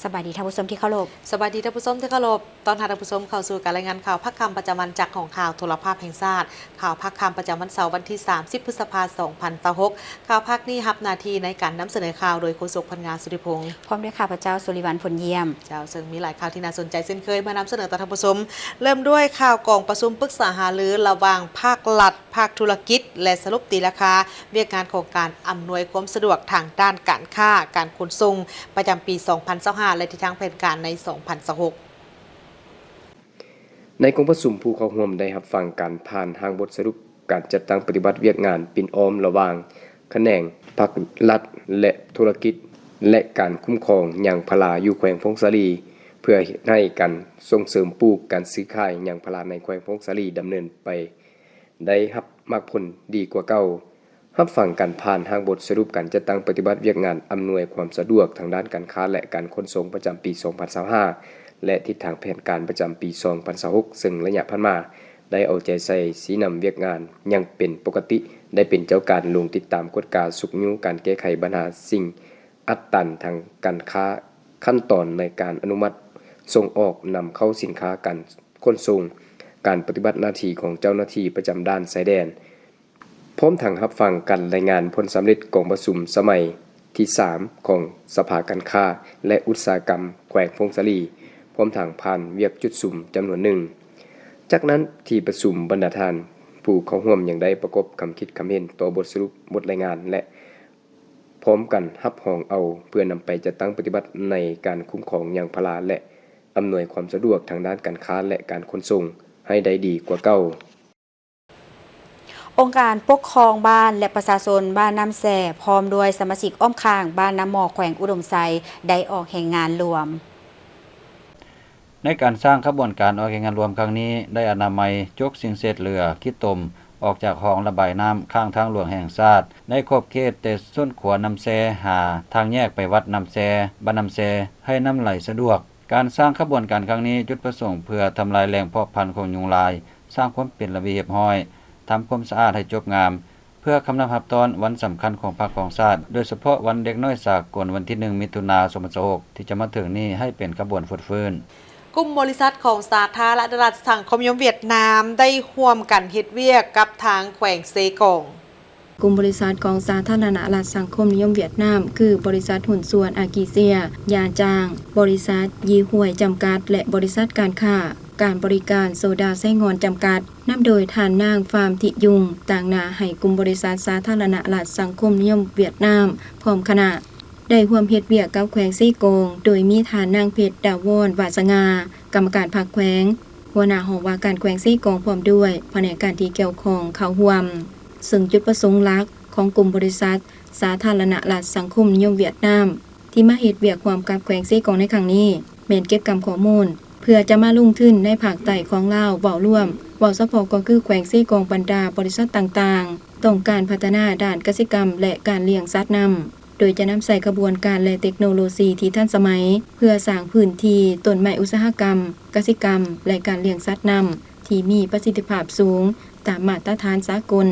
ສະບາຍດີທ່ານຜູ້ຊົມທີ່ເຄົາລົບ. ສະບາຍດີທ່ານຜູ້ຊົມທີ່ເຄົາລົບ. ຕ້ອນຮັບທ່ານຜູ້ຊົມເຂົ້າສູ່ການລາຍງານຂ່າວພາກຄ່ຳປະຈຳວັນຈາກຫ້ອງຂ່າວໂທລະພາບແຫ່ງຊາດ. ຂ່າວພາກຄ່ຳປະຈຳວັນເສົາວັນທີສາມສິບ ພຶດສະພາ ສອງພັນຊາວຫົກ. ຂ່າວພາກນີ້ຮັບໜ້າທີ່ໃນການນຳສະເໜີຂ່າວໂດຍໂຄສົກ ພັນງາ ສຸທິພົງ ພ້ອມດ້ວຍຂ້າພະເຈົ້າ ສຸລິວັນ ພົນຢ້ຽມ. ເຈົ້າ, ເຊິ່ງມີຫຼາຍຂ່າວທີ່ໜ້າສົນໃຈເຊັ່ນເຄີຍມານຳສະເໜີຕໍ່ທ່ານຜູ້ຊົມ. ເລີ່ມດ້ວຍຂ່າວກອງປະຊຸມປຶກສາຫາລືລະຫວ່າງພາກລັດ, ພາກທຸລະກິດ ແລະ ສະຫຼຸບຕີລາຄາວຽກງານຂອງການອຳນວຍຄວາມສະດວກທາງດ້ານການຄ້າ, ການຂົນສົ່ງ ປະຈຳປີສອງພັນຊາວຫ້າ ແລະ ທິດທາງແຜນການໃນສອງພັນຊາວຫົກ. ໃນກອງປະຊຸມ, ຜູ້ເຂົ້າຮ່ວມໄດ້ຮັບຟັງການຜ່ານຮ່າງບົດສະຫຼຸບການຈັດຕັ້ງປະຕິບັດວຽກງານປິ່ນອ້ອມລະຫວ່າງຂະແໜງພາກລັດ ແລະ ທຸລະກິດ ແລະ ການຄຸ້ມຄອງຍາງພາລາຢູ່ແຂວງຜົ້ງສາລີ ເພື່ອເຮັດໃຫ້ການສົ່ງເສີມປູກການຊື້ຂາຍຍາງພາລາໃນແຂວງຜົ້ງສາລີດຳເນີນໄປ ໄດ້ຮັບໝາກຜົນດີກວ່າເກົ່າ. ຮັບຟັງການຜ່ານຮ່າງບົດສະຫຼຸບການຈັດຕັ້ງປະຕິບັດວຽກງານອຳນວຍຄວາມສະດວກທາງດ້ານການຄ້າ ແລະ ການຂົນສົ່ງປະຈຳປີສອງພັນຊາວຫ້າ ແລະ ທິດທາງແຜນການປະຈຳປີສອງພັນຊາວຫົກ ເຊິ່ງໄລຍະຜ່ານມາໄດ້ເອົາໃຈໃສ່ຊີ້ນຳວຽກງານຢ່າງເປັນປົກກະຕິ, ໄດ້ເປັນເຈົ້າການລົງຕິດຕາມກວດກາຊຸກຍູ້ການແກ້ໄຂບັນຫາສິ່ງອັດຕັນທາງການຄ້າ, ຂັ້ນຕອນໃນການອະນຸມັດສົ່ງອອກນຳເຂົ້າສິນຄ້າ, ການຂົນສົ່ງ, ການປະຕິບັດໜ້າທີ່ຂອງເຈົ້າໜ້າທີ່ປະຈຳດ່ານຊາຍແດນ. ພ້ອມທັງຮັບຟັງການລາຍງານຜົນສຳເລັດກອງປະຊຸມສະໄໝທີສາມຂອງສະພາການຄ້າ ແລະ ອຸດສາຫະກຳແຂວງຜົ້ງສາລີ, ພ້ອມທັງຜ່ານວຽກຈຸດສຸມຈຳນວນໜຶ່ງ. ຈາກນັ້ນ, ທີ່ປະຊຸມບັນດາທ່ານຜູ້ເຂົ້າຮ່ວມຍັງໄດ້ປະກອບຄຳຄິດຄຳເຫັນຕໍ່ບົດສະຫຼຸບ, ບົດລາຍງານ ແລະ ພ້ອມກັນຮັບຮອງເອົາເພື່ອນຳໄປຈັດຕັ້ງປະຕິບັດໃນການຄຸ້ມຄອງຍາງພາລາ ແລະ ອຳນວຍຄວາມສະດວກທາງດ້ານການຄ້າ ແລະ ການຂົນສົ່ງໃຫ້ໄດ້ດີກວ່າເກົ່າ. ອົງການປົກຄອງບ້ານ ແລະ ປະຊາຊົນບ້ານນ້ຳແຊ ພ້ອມດ້ວຍສະມາຊິກອ້ອມຂ້າງບ້ານນ້ຳໝໍ້ ແຂວງອຸດົມໄຊ ໄດ້ອອກແຮງງານລວມ. ໃນການສ້າງຂະບວນການອອກແຮງງານລວມຄັ້ງນີ້ ໄດ້ອະນາໄມຈົກສິ່ງເສດເຫຼືອ ຂີ້ຕົມ ອອກຈາກຮ່ອງລະບາຍນ້ຳຂ້າງທາງຫຼວງແຫ່ງຊາດ, ໃນຂອບເຂດແຕ່ສວນຄົວນ້ຳແຊ ຫາທາງແຍກໄປວັດນ້ຳແຊ, ບ້ານນ້ຳແຊ ໃຫ້ນ້ຳໄຫຼສະດວກ. ການສ້າງຂະບວນການຄັ້ງນີ້ ຈຸດປະສົງເພື່ອທຳລາຍແຫຼ່ງເພາະພັນຂອງຍຸງລາຍ, ສ້າງຄວາມເປັນລະບຽບຮຽບຮ້ອຍ, ທຳຄວາມສະອາດໃຫ້ຈົບງາມ, ເພື່ອກຳລັງຮັບຕ້ອນວັນສຳຄັນຂອງພັກຂອງຊາດ, ໂດຍສະເພາະວັນເດັກນ້ອຍສາກົນ ວັນທີໜຶ່ງ ມິຖຸນາ ສອງພັນຊາວຫົກ ທີ່ຈະມາເຖິງນີ້ ໃຫ້ເປັນຂະບວນຟົດຟື້ນ. ກຸ່ມບໍລິສັດຂອງສາທາລະນະລັດສັງຄົມນິຍົມຫວຽດນາມ ໄດ້ຮ່ວມກັນເຮັດວຽກກັບທາງແຂວງເຊກອງ. ກຸ່ມບໍລິສັດຂອງສາທາລະນະລັດສັງຄົມນິຍົມຫວຽດນາມ ຄື ບໍລິສັດຫຸ້ນສ່ວນອາກີເຊຍ, ຢາຈາງ, ບໍລິສັດ ຢີຫວຍ ຈຳກັດ ແລະ ບໍລິສັດການຄ້າການບໍລິການໂຊດາໄຊງ່ອນ ຈຳກັດ, ນຳໂດຍທ່ານນາງ ຟາມ ທິຍຸງ, ຕາງໜ້າໃຫ້ກຸ່ມບໍລິສັດສາທາລະນະລັດສັງຄົມນິຍົມຫວຽດນາມ ພ້ອມຄະນະ ໄດ້ຮ່ວມເຮັດວຽກກັບແຂວງເຊກອງ, ໂດຍມີທ່ານນາງ ເພັດດາວອນ ວາດສະຫງ່າ, ກຳມະການພັກແຂວງ, ຫົວໜ້າຫ້ອງວ່າການແຂວງເຊກອງ ພ້ອມດ້ວຍພະແນກການທີ່ກ່ຽວຂ້ອງເຂົ້າຮ່ວມ. ເຊິ່ງຈຸດປະສົງຫຼັກຂອງກຸ່ມບໍລິສັດສາທາລະນະລັດສັງຄົມນິຍົມຫວຽດນາມ ທີ່ມາເຮັດວຽກຮ່ວມກັບແຂວງເຊກອງໃນຄັ້ງນີ້ ແມ່ນເກັບກຳຂໍ້ມູນ ເພື່ອຈະມາລົງທຶນໃນພາກໃຕ້ຂອງລາວເວົ້າລວມ, ເວົ້າສະເພາະກໍຄືແຂວງເຊກອງ ບັນດາບໍລິສັດຕ່າງໆ ຕ້ອງການພັດທະນາດ້ານກະສິກຳ ແລະ ການລ້ຽງສັດນ້ຳ. ໂດຍຈະນຳໃຊ້ຂະບວນການ ແລະ ເຕັກໂນໂລຊີທີ່ທັນສະໄໝ ເພື່ອສ້າງພື້ນທີ່ຕົ້ນໄມ້ອຸດສາຫະກຳ, ກະສິກຳ ແລະ ການລ້ຽງສັດນ້ຳ ທີ່ມີປະສິດທິພາບສູງ ຕາມມາດຕະຖານສາກົນ,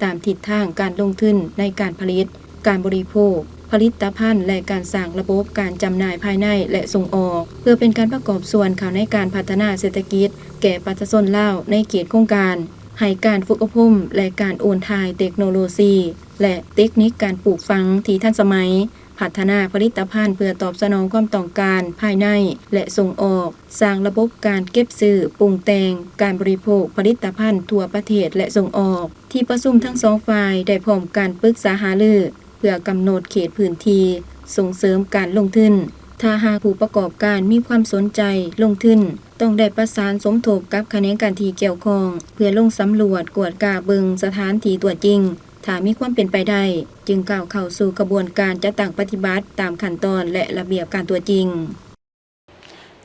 ຕາມທິດທາງການລົງທຶນໃນການຜະລິດ, ການບໍລິໂພກ, ຜະລິດຕະພັນ ແລະ ການສ້າງລະບົບການຈຳໜ່າຍພາຍໃນ ແລະ ສົ່ງອອກ, ເພື່ອເປັນການປະກອບສ່ວນເຂົ້າໃນການພັດທະນາເສດຖະກິດແກ່ປະຊາຊົນລາວໃນເຂດໂຄງການ, ໃຫ້ການຝຶກອົບຮົມ ແລະ ການໂອນຖ່າຍເຕັກໂນໂລຊີ ແລະ ເຕັກນິກການປູກຝັງທີ່ທັນສະໄໝ, ພັດທະນາຜະລິດຕະພັນເພື່ອຕອບສະໜອງຄວາມຕ້ອງການພາຍໃນ ແລະ ສົ່ງອອກ, ສ້າງລະບົບການເກັບຊື້, ປຸງແຕ່ງ, ການບໍລິໂພກຜະລິດຕະພັນທົ່ວປະເທດ ແລະ ສົ່ງອອກ. ທີ່ປະຊຸມທັງສອງຝ່າຍໄດ້ພ້ອມກັນປຶກສາຫາລື ເພື່ອກຳນົດເຂດພື້ນທີ່ສົ່ງເສີມການລົງທຶນ. ຖ້າຫາກຜູ້ປະກອບການມີຄວາມສົນໃຈລົງທຶນ, ຕ້ອງໄດ້ປະສານສົມທົບກັບຂະແໜງການທີ່ກ່ຽວຂ້ອງ ເພື່ອລົງສຳຫຼວດກວດກາເບິ່ງສະຖານທີ່ຕົວຈິງ. ຖ້າມີຄວາມເປັນໄປໄດ້, ຈຶ່ງກ້າວເຂົ້າສູ່ຂະບວນການຈັດຕັ້ງປະຕິບັດຕາມຂັ້ນຕອນ ແລະ ລະບຽບການຕົວຈິງ.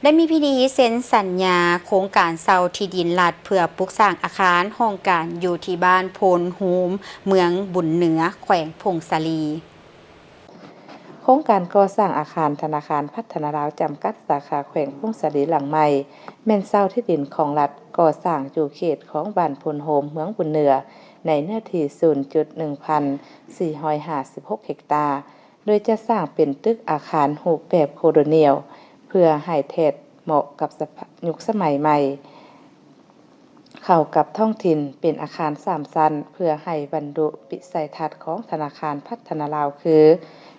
ໄດ້ມີພິທີເຊັນສັນຍາໂຄງການເຊົ່າທີ່ດິນລັດ ເພື່ອປຸກສ້າງອາຄານຫ້ອງການຢູ່ທີ່ບ້ານໂພນໂຮມ, ເມືອງບຸນເໜືອ, ແຂວງຜົ້ງສາລີ. ໂຄງການກໍ່ສ້າງອາຄານທະນາຄານພັດທະນາລາວຈຳກັດ ສາຂາແຂວງຜົ້ງສາລີຫຼັງໃໝ່ ແມ່ນເຊົ່າທີ່ດິນຂອງລັດກໍ່ສ້າງຢູ່ເຂດຂອງບ້ານໂພນໂຮມ ເມືອງບຸນເໜືອ ໃນເນື້ອທີ່ສູນຈຸດໜຶ່ງພັນສີ່ຮ້ອຍຫ້າສິບຫົກເຮັກຕາ, ໂດຍຈະສ້າງເປັນຕຶກອາຄານຮູບແບບໂຄໂດນຽວ, ເພື່ອໃຫ້ແທດເໝາະກັບສະພາບຍຸກສະໄໝໃໝ່ ເຂົ້າກັບທ້ອງຖິ່ນ ເປັນອາຄານສາມຊັ້ນ ເພື່ອໃຫ້ບັນລຸວິໄສທັດຂອງທະນາຄານພັດທະນາລາວ ຄື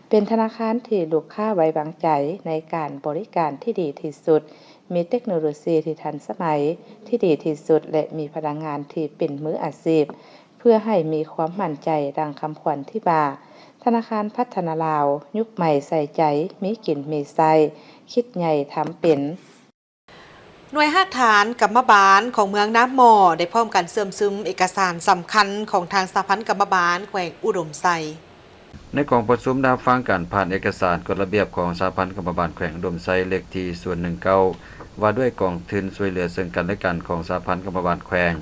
ເປັນທະນາຄານທີ່ລູກຄ້າໄວ້ວາງໃຈໃນການບໍລິການທີ່ດີທີ່ສຸດ, ມີເຕັກໂນໂລຊີທີ່ທັນສະໄໝທີ່ດີທີ່ສຸດ ແລະ ມີພະນັກງານທີ່ເປັນມືອາຊີບ ເພື່ອໃຫ້ມີຄວາມໝັ້ນໃຈດັ່ງຄຳຂວັນທີ່ວ່າ ທະນາຄານພັດທະນາລາວ ຍຸກໃໝ່ໃສ່ໃຈ ມີກິນມີໃຊ້ ຄິດໃຫຍ່ທຳເປັນ. ໜ່ວຍຮາກຖານກຳມະບານຂອງເມືອງນາໝໍ້ ໄດ້ພ້ອມກັນເຊື່ອມຊຶມເອກະສານສຳຄັນຂອງທາງສະຫະພັນກຳມະບານແຂວງອຸດົມໄຊ. ໃນກອງປະຊຸມໄດ້ຮັບຟັງການຜ່ານເອກະສານກົດລະບຽບຂອງສະຫະພັນກຳມະບານແຂວງອຸດົມໄຊ ເລກທີສູນໜຶ່ງເກົ້າ ວ່າດ້ວຍກອງທຶນຊ່ວຍເຫຼືອເຊິ່ງກັນແລະກັນຂອງສະຫະພັນກຳມະບານແຂວງ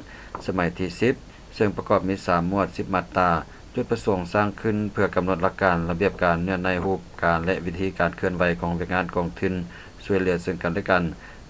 ສະໄໝທີສິບ ເຊິ່ງປະກອບມີສາມໝວດ ສິບມາດຕາ. ຈຸດປະສົງສ້າງຂຶ້ນເພື່ອກຳນົດຫຼັກການ, ລະບຽບການ, ເນື້ອໃນຮູບການ ແລະ ວິທີການເຄື່ອນໄຫວຂອງວຽກງານກອງທຶນຊ່ວຍເຫຼືອເຊິ່ງກັນແລະກັນ,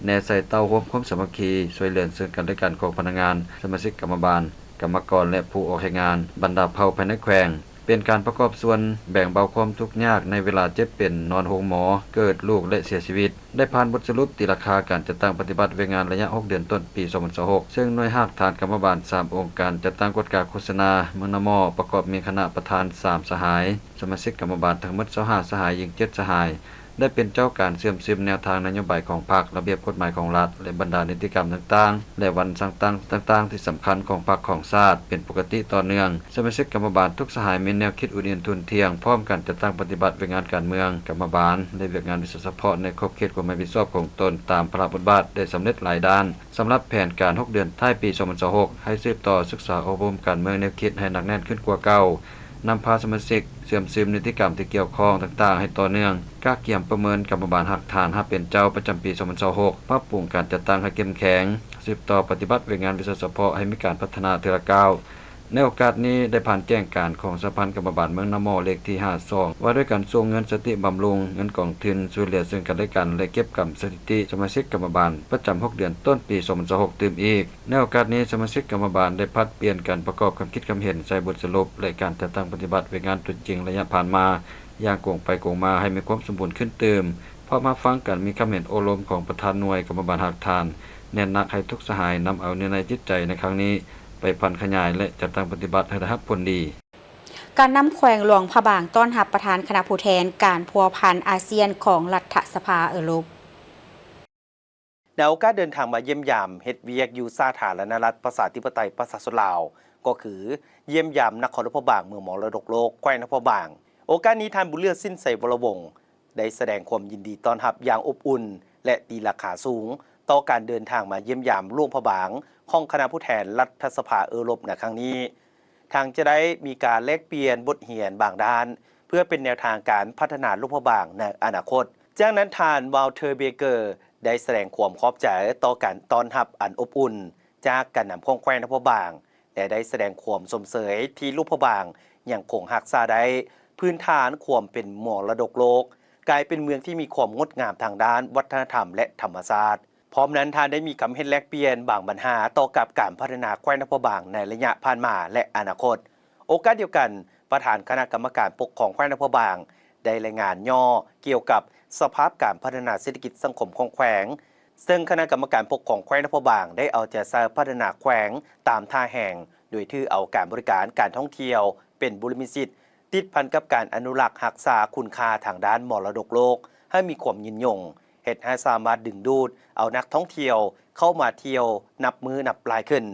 ແນໃສ່ເຕົ້າໂຮມຄວາມສາມັກຄີ, ຊ່ວຍເຫຼືອເຊິ່ງກັນແລະກັນຂອງພະນັກງານ, ສະມາຊິກກຳມະບານ, ກຳມະກອນ ແລະ ຜູ້ອອກແຮງງານ, ບັນດາເຜົ່າພາຍໃນແຂວງ. ເປັນການປະກອບສ່ວນແບ່ງເບົາຄວາມທຸກຍາກໃນເວລາເຈັບເປັນ, ນອນໂຮງໝໍ, ເກີດລູກ ແລະ ເສຍຊີວິດ. ໄດ້ຜ່ານບົດສະຫຼຸບຕີລາຄາການຈັດຕັ້ງປະຕິບັດວຽກງານໄລຍະຫົກເດືອນຕົ້ນປີສອງພັນຊາວຫົກ ເຊິ່ງໜ່ວຍຮາກຖານກຳມະບານສາມອົງການຈັດຕັ້ງກວດກາໂຄສະນາເມືອງນາໝໍ້ ປະກອບມີຄະນະປະທານສາມສະຫາຍ, ສະມາຊິກກຳມະບານທັງໝົດຊາວຫ້າສະຫາຍ, ຍິງເຈັດສະຫາຍ ໄດ້ເປັນເຈົ້າການເຊື່ອມຊຶມແນວທາງນະໂຍບາຍຂອງພັກ, ລະບຽບກົດໝາຍຂອງລັດ ແລະ ບັນດານິຕິກຳຕ່າງໆ ແລະ ວັນສ້າງຕັ້ງຕ່າງໆທີ່ສຳຄັນຂອງພັກຂອງຊາດເປັນປົກກະຕິຕໍ່ເນື່ອງ. ສະມາຊິກກຳມະບານທຸກສະຫາຍມີແນວຄິດອຸ່ນອິນທຸ່ນທ່ຽງ, ພ້ອມກັນຈັດຕັ້ງປະຕິບັດວຽກງານການເມືອງ, ກຳມະບານ ແລະ ວຽກງານວິຊາສະເພາະໃນຂອບເຂດຄວາມຮັບຜິດຊອບຂອງຕົນຕາມພາລະບົດບາດໄດ້ສຳເລັດຫຼາຍດ້ານ. ສຳລັບແຜນການຫົກເດືອນທ້າຍປີສອງພັນຊາວຫົກ ໃຫ້ສືບຕໍ່ສຶກສາອົບຮົມການເມືອງແນວຄິດໃຫ້ໜັກແໜ້ນຂຶ້ນກວ່າເກົ່າ, ນຳພາສະມາຊິກເຊື່ອມຊຶມນິຕິກຳທີ່ກ່ຽວຂ້ອງຕ່າງໆໃຫ້ຕໍ່ເນື່ອງ, ກະກຽມປະເມີນກຳມະບານຮາກຖານຮັບເປັນເຈົ້າປະຈຳປີສອງພັນຊາວຫົກ, ປັບປຸງການຈັດຕັ້ງໃຫ້ເຂັ້ມແຂງ, ສືບຕໍ່ປະຕິບັດວຽກງານວິຊາສະເພາະໃຫ້ມີການພັດທະນາເທື່ອລະກ້າວ. ໃນໂອກາດນີ້ໄດ້ຜ່ານແຈ້ງການຂອງສະຫະພັນກຳມະບານເມືອງນາໝໍ້ເລກທີຫ້າສອງ ວ່າດ້ວຍການສົ່ງເງິນສະຕິບຳລຸງ, ເງິນກອງທຶນຊ່ວຍເຫຼືອເຊິ່ງກັນແລະກັນ ແລະ ເກັບກຳສະຖິຕິສະມາຊິກກຳມະບານປະຈຳຫົກເດືອນຕົ້ນປີສອງພັນຊາວຫົກຕື່ມອີກ. ໃນໂອກາດນີ້ ສະມາຊິກກຳມະບານໄດ້ຜັດປ່ຽນກັນປະກອບຄຳຄິດຄຳເຫັນໃສ່ບົດສະຫຼຸບ ແລະ ການຈັດຕັ້ງປະຕິບັດວຽກງານຕົວຈິງໄລຍະຜ່ານມາຢ່າງກົງໄປກົງມາໃຫ້ມີຄວາມສົມບູນຂຶ້ນຕື່ມ, ພ້ອມຮັບຟັງກັນມີຄຳເຫັນໂອ້ລົມຂອງປະທານໜ່ວຍກຳມະບານຮາກຖານ, ແນະນຳໃຫ້ທຸກສະຫາຍນຳເອົາເນື້ອໃນຈິດໃຈໃນຄັ້ງນີ້ ໄປຜັນຂະຫຍາຍ ແລະ ຈັດຕັ້ງປະຕິບັດໃຫ້ໄດ້ຮັບຜົນດີ. ການນຳແຂວງຫຼວງພະບາງຕ້ອນຮັບປະທານຄະນະຜູ້ແທນການພົວພັນອາຊຽນຂອງລັດຖະສະພາເອີຣົບ. ໃນໂອກາດເດີນທາງມາຢ້ຽມຢາມເຮັດວຽກຢູ່ສາທາລະນະລັດປະຊາທິປະໄຕປະຊາຊົນລາວ ກໍຄືຢ້ຽມຢາມນະຄອນຫຼວງພະບາງ ເມືອງມໍລະດົກໂລກ ແຂວງຫຼວງພະບາງ, ໂອກາດນີ້ ທ່ານ ບຸນເລືອດ ສິນໄຊວໍລະວົງ ໄດ້ສະແດງຄວາມຍິນດີຕ້ອນຮັບຢ່າງອົບອຸ່ນ ແລະ ຕີລາຄາສູງຕໍ່ການເດີນທາງມາຢ້ຽມຢາມຫຼວງພະບາງຂອງຄະນະຜູ້ແທນລັດຖະສະພາເອີຣົບໃນຄັ້ງນີ້. ທັງຈະໄດ້ມີການແລກປ່ຽນບົດຮຽນບາງດ້ານ ເພື່ອເປັນແນວທາງການພັດທະນາຫຼວງພະບາງໃນອະນາຄົດ. ຈາກນັ້ນ ທ່ານ ວາວເທີ ເບເກີ ໄດ້ສະແດງຄວາມຂອບໃຈຕໍ່ການຕ້ອນຮັບອັນອົບອຸ່ນຈາກການນຳຂອງແຂວງຫຼວງພະບາງ ແລະ ໄດ້ສະແດງຄວາມຊົມເຊີຍທີ່ຫຼວງພະບາງຍັງຄົງຮັກສາໄດ້ພື້ນຖານຄວາມເປັນມໍລະດົກໂລກ, ກາຍເປັນເມືອງທີ່ມີຄວາມງົດງາມທາງດ້ານວັດທະນະທຳ ແລະ ທຳມະຊາດ. ພ້ອມນັ້ນ ທ່ານໄດ້ມີຄຳເຫັນແລກປ່ຽນບາງບັນຫາຕໍ່ກັບການພັດທະນາແຂວງຫຼວງພະບາງໃນໄລຍະຜ່ານມາ ແລະ ອະນາຄົດ. ໂອກາດດຽວກັນ, ປະທານຄະນະກຳມະການປົກຄອງແຂວງຫຼວງພະບາງ ໄດ້ລາຍງານຫຍໍ້ກ່ຽວກັບສະພາບການພັດທະນາເສດຖະກິດສັງຄົມຂອງແຂວງ, ເຊິ່ງຄະນະກຳມະການປົກຄອງແຂວງຫຼວງພະບາງໄດ້ເອົາໃຈໃສ່ພັດທະນາແຂວງຕາມທ່າແຮງ, ໂດຍຖືເອົາການບໍລິການການທ່ອງທ່ຽວເປັນບູລິມະສິດ, ຕິດພັນກັບການອະນຸລັກຮັກສາຄຸນຄ່າທາງດ້ານມໍລະດົກໂລກໃຫ້ມີຄວາມຍືນຍົງ, ເຮັດໃຫ້ສາມາດດຶງດູດເອົານັກທ່ອງທ່ຽວເຂົ້າມາທ່ຽວນັບມື້ນັບຫຼາຍຂຶ້ນ.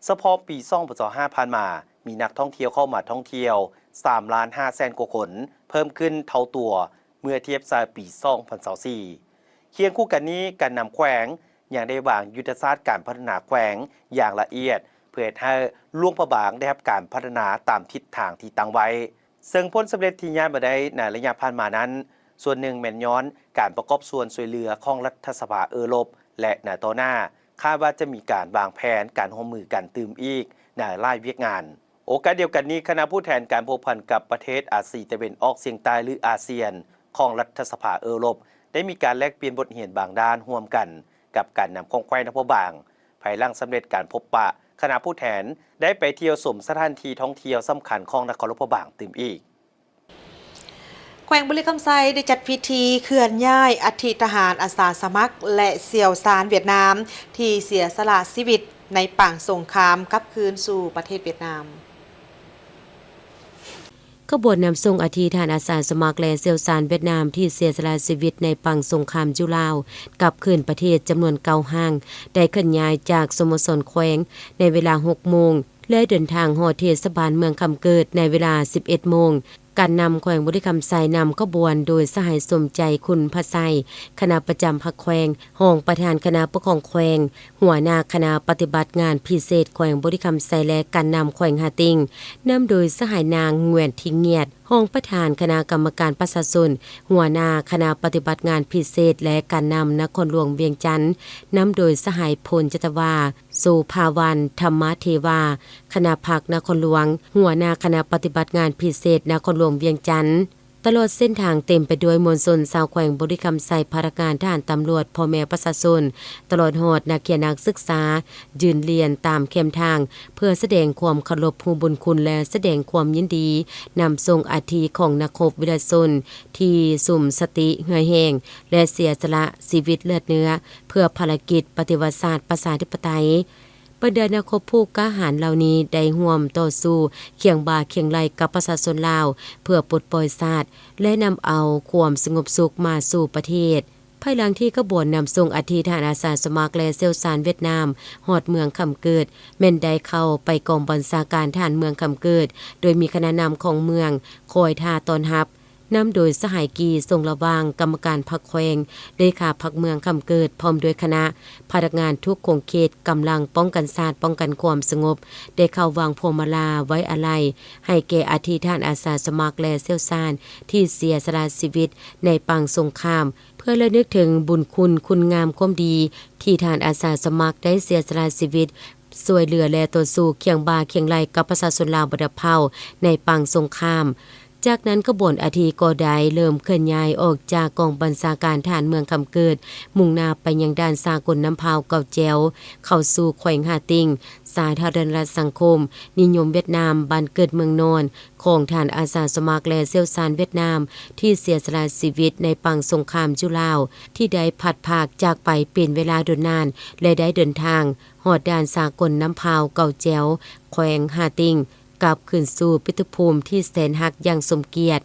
ສະເພາະປີສອງພັນຊາວຫ້າຜ່ານມາ, ມີນັກທ່ອງທ່ຽວເຂົ້າມາທ່ອງທ່ຽວສາມລ້ານຫ້າແສນກວ່າຄົນ, ເພີ່ມຂຶ້ນເທົ່າຕົວເມື່ອທຽບໃສ່ປີສອງພັນຊາວສີ່. ຄຽງຄູ່ກັນນີ້, ການນຳແຂວງຍັງໄດ້ວາງຍຸດທະສາດການພັດທະນາແຂວງຢ່າງລະອຽດ, ເພື່ອເຮັດໃຫ້ຫຼວງພະບາງໄດ້ຮັບການພັດທະນາຕາມທິດທາງທີ່ຕັ້ງໄວ້. ເຊິ່ງຜົນສຳເລັດທີ່ຍາດມາໄດ້ໃນໄລຍະຜ່ານມານັ້ນ, ສ່ວນໜຶ່ງແມ່ນຍ້ອນການປະກອບສ່ວນຊ່ວຍເຫຼືອຂອງລັດຖະສະພາເອີຣົບ ແລະ ໃນຕໍ່ໜ້າ ຄາດວ່າຈະມີການວາງແຜນການຮ່ວມມືກັນຕື່ມອີກໃນຫຼາຍວຽກງານ. ໂອກາດດຽວກັນນີ້, ຄະນະຜູ້ແທນການພົວພັນກັບປະເທດອາຊີຕາເວັນອອກສຽງໃຕ້ ຫຼື ອາຊຽນ ຂອງລັດຖະສະພາເອີຣົບ ໄດ້ມີການແລກປ່ຽນບົດຮຽນບາງດ້ານຮ່ວມກັນກັບການນຳຂອງແຂວງຫຼວງພະບາງ. ພາຍຫຼັງສຳເລັດການພົບປະ, ຄະນະຜູ້ແທນໄດ້ໄປທ່ຽວຊົມສະຖານທີ່ທ່ອງທ່ຽວສຳຄັນຂອງນະຄອນຫຼວງພະບາງຕື່ມອີກ. ວງບໍລິຄຳໄຊໄດ້ຈັດພິທີເຄື່ອນຍ້າຍອັດຖິທະຫານອາສາສະໝັກ ແລະ ຊ່ຽວຊານຫວຽດນາມ ທີ່ເສຍສະຫຼະຊີວິດໃນປາງສົງຄາມ ກັບຄືນສູ່ປະເທດຫວຽດນາມ. ຂະບວນນຳສົ່ງອັດຖິທະຫານອາສາສະໝັກ ແລະ ຊ່ຽວຊານຫວຽດນາມ ທີ່ເສຍສະຫຼະຊີວິດໃນປາງສົງຄາມຢູ່ລາວ ກັບຄືນປະເທດຈຳນວນເກົ້າຮ່າງ ໄດ້ເຄື່ອນຍ້າຍຈາກສະໂມສອນແຂວງໃນເວລາຫົກໂມງ ແລະ ເດີນທາງຮອດເທດສະບານເມືອງຄຳເກີດໃນເວລາສິບເອັດໂມງ. ການນຳແຂວງບໍລິຄຳໄຊນຳຂະບວນໂດຍສະຫາຍ ສົມໃຈ ຄຸນພະໄຊ ຄະນະປະຈຳພັກແຂວງ, ຮອງປະທານຄະນະປົກຄອງແຂວງ, ຫົວໜ້າຄະນະປະຕິບັດງານພິເສດແຂວງບໍລິຄຳໄຊ ແລະ ການນຳແຂວງຮ່າຕິງ, ນຳໂດຍສະຫາຍ ນາງ ງວຽນ ທິງງຽດ ຮອງປະທານຄະນະກຳມະການປະຊາຊົນ, ຫົວໜ້າຄະນະປະຕິບັດງານພິເສດ ແລະ ການນຳນະຄອນຫຼວງວຽງຈັນ, ນຳໂດຍສະຫາຍ ພົນຈັດຕະວາ ໂສພາວັນ ທຳມະເທວາ ຄະນະພັກນະຄອນຫຼວງ, ຫົວໜ້າຄະນະປະຕິບັດງານພິເສດນະຄອນຫຼວງວຽງຈັນ. ຕະຫຼອດເສັ້ນທາງເຕັມໄປດ້ວຍມວນຊົນຊາວແຂວງບໍລິຄຳໄຊ, ພະນັກງານ, ທະຫານ, ຕຳຫຼວດ, ພໍ່ແມ່ປະຊາຊົນ, ຕະຫຼອດຮອດນັກຮຽນນັກສຶກສາ ຢືນລຽນຕາມແຄມທາງ ເພື່ອສະແດງຄວາມເຄົາລົບຮູ້ບຸນຄຸນ ແລະ ສະແດງຄວາມຍິນດີນຳສົ່ງອັດຖິຂອງນັກຮົບວິລະຊົນ ທີ່ສຸມສະຕິເຫື່ອແຮງ ແລະ ເສຍສະຫຼະຊີວິດເລືອດເນື້ອ ເພື່ອພາລະກິດປະຕິວັດຊາດປະຊາທິປະໄຕ. ບັນດານັກຮົບຜູ້ກ້າຫານເຫຼົ່ານີ້ໄດ້ຮ່ວມຕໍ່ສູ້ຄຽງບ່າຄຽງໄຫຼ່ກັບປະຊາຊົນລາວ ເພື່ອປົດປ່ອຍຊາດ ແລະ ນຳເອົາຄວາມສະຫງົບສຸກມາສູ່ປະເທດ. ພາຍຫຼັງທີ່ຂະບວນນຳສົ່ງອັດຖິທະຫານອາສາສະໝັກ ແລະ ຊ່ຽວຊານຫວຽດນາມຮອດເມືອງຄຳເກີດ, ແມ່ນໄດ້ເຂົ້າໄປກອງບັນຊາການທະຫານເມືອງຄຳເກີດ, ໂດຍມີຄະນະນຳຂອງເມືອງຄອຍທ່າຕ້ອນຮັບ. ນຳໂດຍສະຫາຍ ກີ່ ຊົງລະຫວ່າງ ກຳມະການພັກແຂວງ, ເລຂາພັກເມືອງຄຳເກີດ ພ້ອມດ້ວຍຄະນະ, ພະນັກງານທຸກຂົງເຂດ, ກຳລັງປ້ອງກັນຊາດ, ປ້ອງກັນຄວາມສະຫງົບ ໄດ້ເຂົ້າວາງພວງມາລາໄວ້ອາໄລໃຫ້ແກ່ອັດຖິທະຫານອາສາສະໝັກ ແລະ ຊ່ຽວຊານທີ່ເສຍສະຫຼະຊີວິດໃນປາງສົງຄາມ, ເພື່ອລະນຶກເຖິງບຸນຄຸນ, ຄຸນງາມຄວາມດີ ທີ່ທະຫານອາສາສະໝັກໄດ້ເສຍສະຫຼະຊີວິດ ຊ່ວຍເຫຼືອ ແລະ ຕໍ່ສູ້ຄຽງບ່າຄຽງໄຫຼ່ກັບປະຊາຊົນລາວບັນດາເຜົ່າໃນປາງສົງຄາມ. ຈາກນັ້ນຂະບວນອັດຖິກໍໄດ້ເລີ່ມເຄື່ອນຍ້າຍອອກຈາກກອງບັນຊາການທະຫານເມືອງຄຳເກີດ, ມຸ່ງໜ້າໄປຍັງດ່ານສາກົນນ້ຳພາວເກົ່າແຈວ, ເຂົ້າສູ່ແຂວງຮ່າຕິງ, ສາທາລະນະລັດສັງຄົມນິຍົມຫວຽດນາມ, ບ້ານເກີດເມືອງນອນຂອງທ່ານອາສາສະໝັກ ແລະ ຊ່ຽວຊານຫວຽດນາມ ທີ່ເສຍສະຫຼະຊີວິດໃນປາງສົງຄາມຢູ່ລາວ, ທີ່ໄດ້ພັດພາກຈາກໄປເປັນເວລາດົນນານ ແລະ ໄດ້ເດີນທາງຮອດດ່ານສາກົນນ້ຳພາວເກົ່າແຈວ, ແຂວງຮ່າຕິງ. ກັບຄືນສູ່ປິຕຸພູມທີ່ແສນຮັກຢ່າງສົມກຽດ.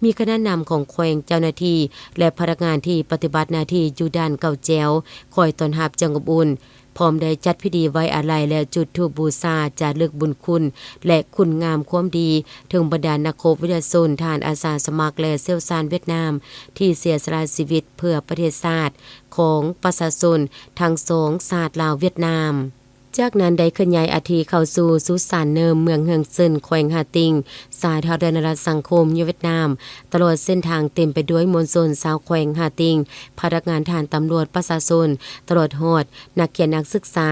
ມີຄະນະນຳຂອງແຂວງ, ເຈົ້າໜ້າທີ່ ແລະ ພະນັກງານທີ່ປະຕິບັດໜ້າທີ່ຢູ່ດ່ານເກົ່າແຈວ ຄອຍຕ້ອນຮັບຢ່າງອົບອຸ່ນ, ພ້ອມໄດ້ຈັດພິທີໄວ້ອາໄລ ແລະ ຈຸດທູບບູຊາຈາລຶກບຸນຄຸນ ແລະ ຄຸນງາມຄວາມດີ ເຖິງບັນດານັກຮົບວິທະຍາຊົນ, ທະຫານອາສາສະໝັກ ແລະ ຊ່ຽວຊານຫວຽດນາມ ທີ່ເສຍສະຫຼະຊີວິດເພື່ອປະເທດຊາດຂອງປະຊາຊົນທັງສອງຊາດລາວຫວຽດນາມ. ຈາກນັ້ນໄດ້ເຄື່ອນຍ້າຍອັດຖິເຂົ້າສູ່ສຸສານເນີມ ເມືອງເຮືອງເຊິນ ແຂວງຮ່າຕິງ, ສາທາລະນະລັດສັງຄົມນິຍົມຫວຽດນາມ. ຕະຫຼອດເສັ້ນທາງເຕັມໄປດ້ວຍມວນຊົນຊາວແຂວງຮ່າຕິງ, ພະນັກງານ, ທະຫານ, ຕຳຫຼວດ, ປະຊາຊົນ, ຕະຫຼອດຮອດນັກຮຽນນັກສຶກສາ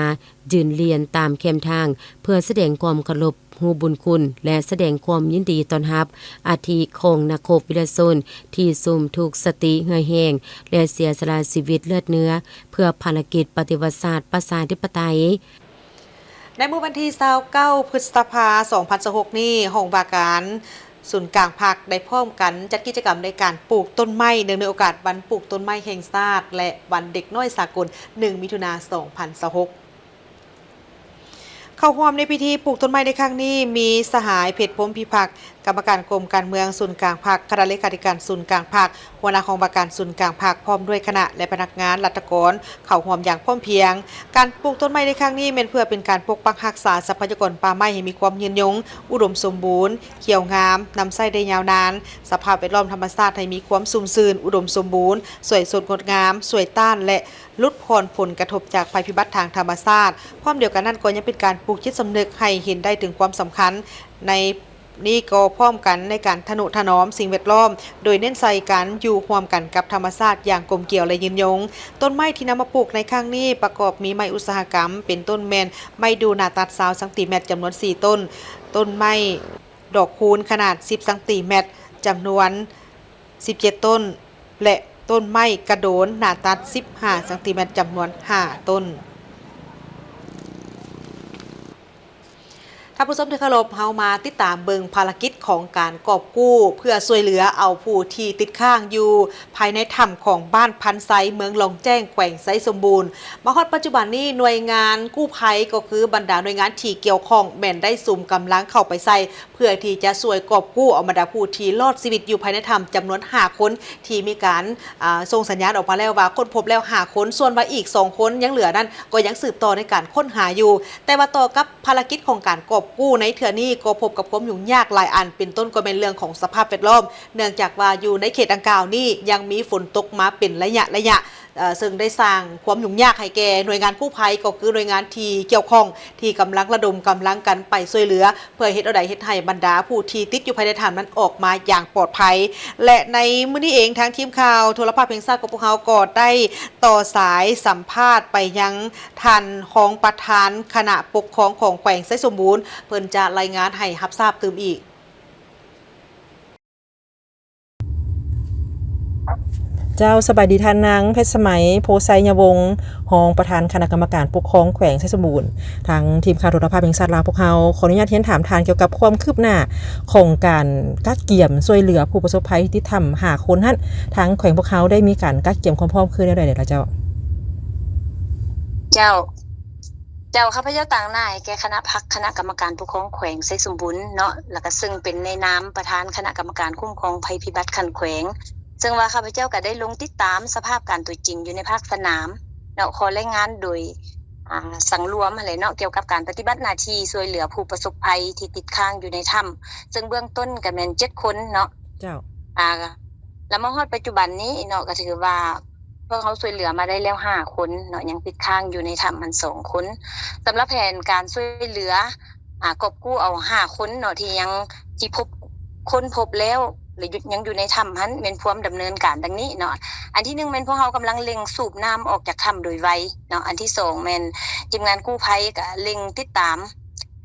ຢືນລຽນຕາມແຄມທາງ ເພື່ອສະແດງຄວາມເຄົາລົບ ຮູ້ບຸນຄຸນ ແລະ ສະແດງຄວາມຍິນດີຕ້ອນຮັບອັດຖິຂອງນັກຮົບວິທະຍາຊົນທີ່ສົມທຸກສະຕິເຫື່ອແຮງ ແລະ ເສຍສະຫຼະຊີວິດເລືອດເນື້ອ ເພື່ອພາລະກິດປະຕິວັດຊາດປະຊາທິປະໄຕ. ໃນມື້ວັນທີຊາວເກົ້າ ພຶດສະພາ ສອງພັນຊາວຫົກນີ້, ຫ້ອງວ່າການສູນກາງພັກໄດ້ພ້ອມກັນຈັດກິດຈະກຳໃນການປູກຕົ້ນໄມ້ ເນື່ອງໃນໂອກາດວັນປູກຕົ້ນໄມ້ແຫ່ງຊາດ ແລະ ວັນເດັກນ້ອຍສາກົນ ໜຶ່ງ ມິຖຸນາ ສອງພັນຊາວຫົກ. ເຂົ້າຮ່ວມໃນພິທີປູກຕົ້ນໄມ້ໃນຄັ້ງນີ້ ມີສະຫາຍ ເພັດ ພົມພິພັກ ກຳມະການກົມການເມືອງສູນກາງພັກ, ຄະນະເລຂາທິການສູນກາງພັກ, ຫົວໜ້າຫ້ອງວ່າການສູນກາງພັກ ພ້ອມດ້ວຍຄະນະ ແລະ ພະນັກງານລັດຖະກອນ ເຂົ້າຮ່ວມຢ່າງພ້ອມພຽງ. ການປູກຕົ້ນໄມ້ໃນຄັ້ງນີ້ ແມ່ນເພື່ອເປັນການປົກປັກຮັກສາຊັບພະຍາກອນປ່າໄມ້ໃຫ້ມີຄວາມຍືນຍົງ, ອຸດົມສົມບູນ, ຂຽວງາມ, ນຳໃຊ້ໄດ້ຍາວນານ, ສະພາບແວດລ້ອມທຳມະຊາດໃຫ້ມີຄວາມຊຸ່ມຊື່ນ, ອຸດົມສົມບູນ, ສວຍສົດງົດງາມ, ຊ່ວຍຕ້ານ ແລະ ຫຼຸດຜ່ອນຜົນກະທົບຈາກໄພພິບັດທາງທຳມະຊາດ. ພ້ອມດຽວກັນນັ້ນກໍຍັງເປັນການປູກຈິດສຳນຶກໃຫ້ເຫັນໄດ້ເຖິງຄວາມສຳຄັນໃນນີ້ກໍພ້ອມກັນໃນການທະນຸຖະໜອມສິ່ງແວດລ້ອມ, ໂດຍເນັ້ນໃສ່ການຢູ່ຮ່ວມກັນກັບທຳມະຊາດຢ່າງກົມກຽວ ແລະ ຍືນຍົງ. ຕົ້ນໄມ້ທີ່ນຳມາປູກໃນຄັ້ງນີ້ປະກອບມີໄມ້ອຸດສາຫະກຳ ເປັນຕົ້ນແມ່ນໄມ້ດູໜ້າຕັດຊາວຊັງຕີແມັດ ຈຳນວນສີ່ຕົ້ນ, ຕົ້ນໄມ້ດອກຄູນຂະໜາດສິບຊັງຕີແມັດ ຈຳນວນ ສິບເຈັດຕົ້ນ ແລະ ຕົ້ນໄມ້ກະໂດນໜ້າຕັດສິບຫ້າຊັງຕີແມັດ ຈຳນວນຫ້າຕົ້ນ. ທ່ານຜູ້ຊົມທີ່ເຄົາລົບ, ເຮົາມາຕິດຕາມເບິ່ງພາລະກິດຂອງການກອບກູ້ເພື່ອຊ່ວຍເຫຼືອເອົາຜູ້ທີ່ຕິດຄ້າງຢູ່ພາຍໃນຖ້ຳຂອງບ້ານພັນໄຊ ເມືອງລ່ອງແຈ້ງ ແຂວງໄຊສົມບູນ. ມາຮອດປັດຈຸບັນນີ້, ໜ່ວຍງານກູ້ໄພ ກໍຄືບັນດາໜ່ວຍງານທີ່ກ່ຽວຂ້ອງ ແມ່ນໄດ້ສຸມກຳລັງເຂົ້າໄປໃສ່ ເພື່ອທີ່ຈະຊ່ວຍກອບກູ້ເອົາບັນດາຜູ້ທີ່ລອດຊີວິດຢູ່ພາຍໃນຖ້ຳຈຳນວນຫ້າຄົນ ທີ່ມີການ ອ່າ ສົ່ງສັນຍານອອກມາແລ້ວວ່າຄົ້ນພົບແລ້ວຫ້າຄົນ, ສ່ວນວ່າອີກສອງຄົນຍັງເຫຼືອນັ້ນ ກໍຍັງສືບຕໍ່ໃນການຄົ້ນຫາຢູ່. ແຕ່ວ່າຕໍ່ກັບ ພາລະກິດຂອງການກອບກູ້ໃນເທື່ອນີ້ກໍພົບກັບຄວາມຫຍຸ້ງຍາກຫຼາຍອັນ, ເປັນຕົ້ນກໍແມ່ນເລື່ອງຂອງສະພາບແວດລ້ອມ, ເນື່ອງຈາກວ່າຢູ່ໃນເຂດດັ່ງກ່າວນີ້ຍັງມີຝົນຕົກມາເປັນໄລຍະໆ, ເຊິ່ງໄດ້ສ້າງຄວາມຫຍຸ້ງຍາກໃຫ້ແກ່ໜ່ວຍງານກູ້ໄພ, ກໍຄືໜ່ວຍງານທີ່ກ່ຽວຂ້ອງ ທີ່ກຳລັງລະດົມກຳລັງກັນໄປຊ່ວຍເຫຼືອ ເພື່ອເຮັດແນວໃດເຮັດໃຫ້ບັນດາຜູ້ທີ່ຕິດຢູ່ພາຍໃນຖ້ຳນັ້ນອອກມາຢ່າງປອດໄພ. ແລະ ໃນມື້ນີ້ເອງ, ທາງທີມຂ່າວໂທລະພາບແຫ່ງຊາດຂອງພວກເຮົາກໍໄດ້ຕໍ່ສາຍສຳພາດໄປຍັງ ທ່ານຮອງປະທານຄະນະປົກຄອງຂອງແຂວງໄຊສົມບູນ ເພິ່ນຈະລາຍງານໃຫ້ຮັບຊາບຕື່ມອີກ. ເຈົ້າ, ສະບາຍດີທ່ານນາງ ເພັດສະໄໝ ໂພໄຊຍະວົງ ຮອງປະທານຄະນະກຳມະການປົກຄອງແຂວງໄຊສົມບູນ. ທາງທີມຂ່າວໂທລະພາບແຫ່ງຊາດລາວພວກເຮົາ ຂໍອະນຸຍາດຮຽນຖາມທ່ານກ່ຽວກັບຄວາມຄືບໜ້າຂອງການກະກຽມຊ່ວຍເຫຼືອຜູ້ປະສົບໄພທີ່ຕິດຖ້ຳຫ້າຄົນຫັ້ນ, ທາງແຂວງພວກເຮົາໄດ້ມີການກະກຽມຄວາມພ້ອມຄືແນວໃດແດ່ລະເຈົ້າ? ເຈົ້າ. ເຈົ້າ, ຂ້າພະເຈົ້າຕາງໜ້າໃຫ້ແກ່ຄະນະພັກຄະນະກຳມະການປົກຄອງແຂວງໄຊສົມບູນເນາະ, ແລ້ວກະເຊິ່ງເປັນໃນນາມປະທານຄະນະກຳມະການຄຸ້ມຄອງໄພພິບັດຂັ້ນແຂວງ, ເຊິ່ງວ່າຂ້າພະເຈົ້າກະໄດ້ລົງຕິດຕາມສະພາບການຕົວຈິງຢູ່ໃນພາກສະໜາມເນາະ, ຂໍລາຍງານໂດຍ ອ່າ ສັງລວມຫັ້ນແຫຼະເນາະ, ກ່ຽວກັບການປະຕິບັດໜ້າທີ່ຊ່ວຍເຫຼືອຜູ້ປະສົບໄພທີ່ຕິດຄ້າງຢູ່ໃນຖ້ຳ, ເຊິ່ງເບື້ອງຕົ້ນກະແມ່ນເຈັດຄົນເນາະ. ເຈົ້າ. ອ່າ ແລ້ວມາຮອດປັດຈຸບັນນີ້ເນາະ ກໍຖືວ່າພວກເຮົາຊ່ວຍເຫຼືອມາໄດ້ແລ້ວຫ້າຄົນເນາະ, ຍັງຕິດຄ້າງຢູ່ໃນຖ້ຳຫັ້ນສອງຄົນ. ສຳລັບແຜນການຊ່ວຍເຫຼືອ ອ່າ ກອບກູ້ເອົາຫ້າຄົນເນາະ ທີ່ຍັງ ທີ່ພົບ ຄົ້ນພົບແລ້ວ ຫຼື ຍັງຢູ່ໃນຖ້ຳຫັ້ນ ແມ່ນພວມດຳເນີນການດັ່ງນີ້ເນາະ. ອັນທີໜຶ່ງ ແມ່ນພວກເຮົາກຳລັງເລັ່ງສູບນ້ຳອອກຈາກຖ້ຳໂດຍໄວເນາະ. ອັນທີສອງ ແມ່ນທີມງານກູ້ໄພກໍເລັ່ງຕິດຕາມ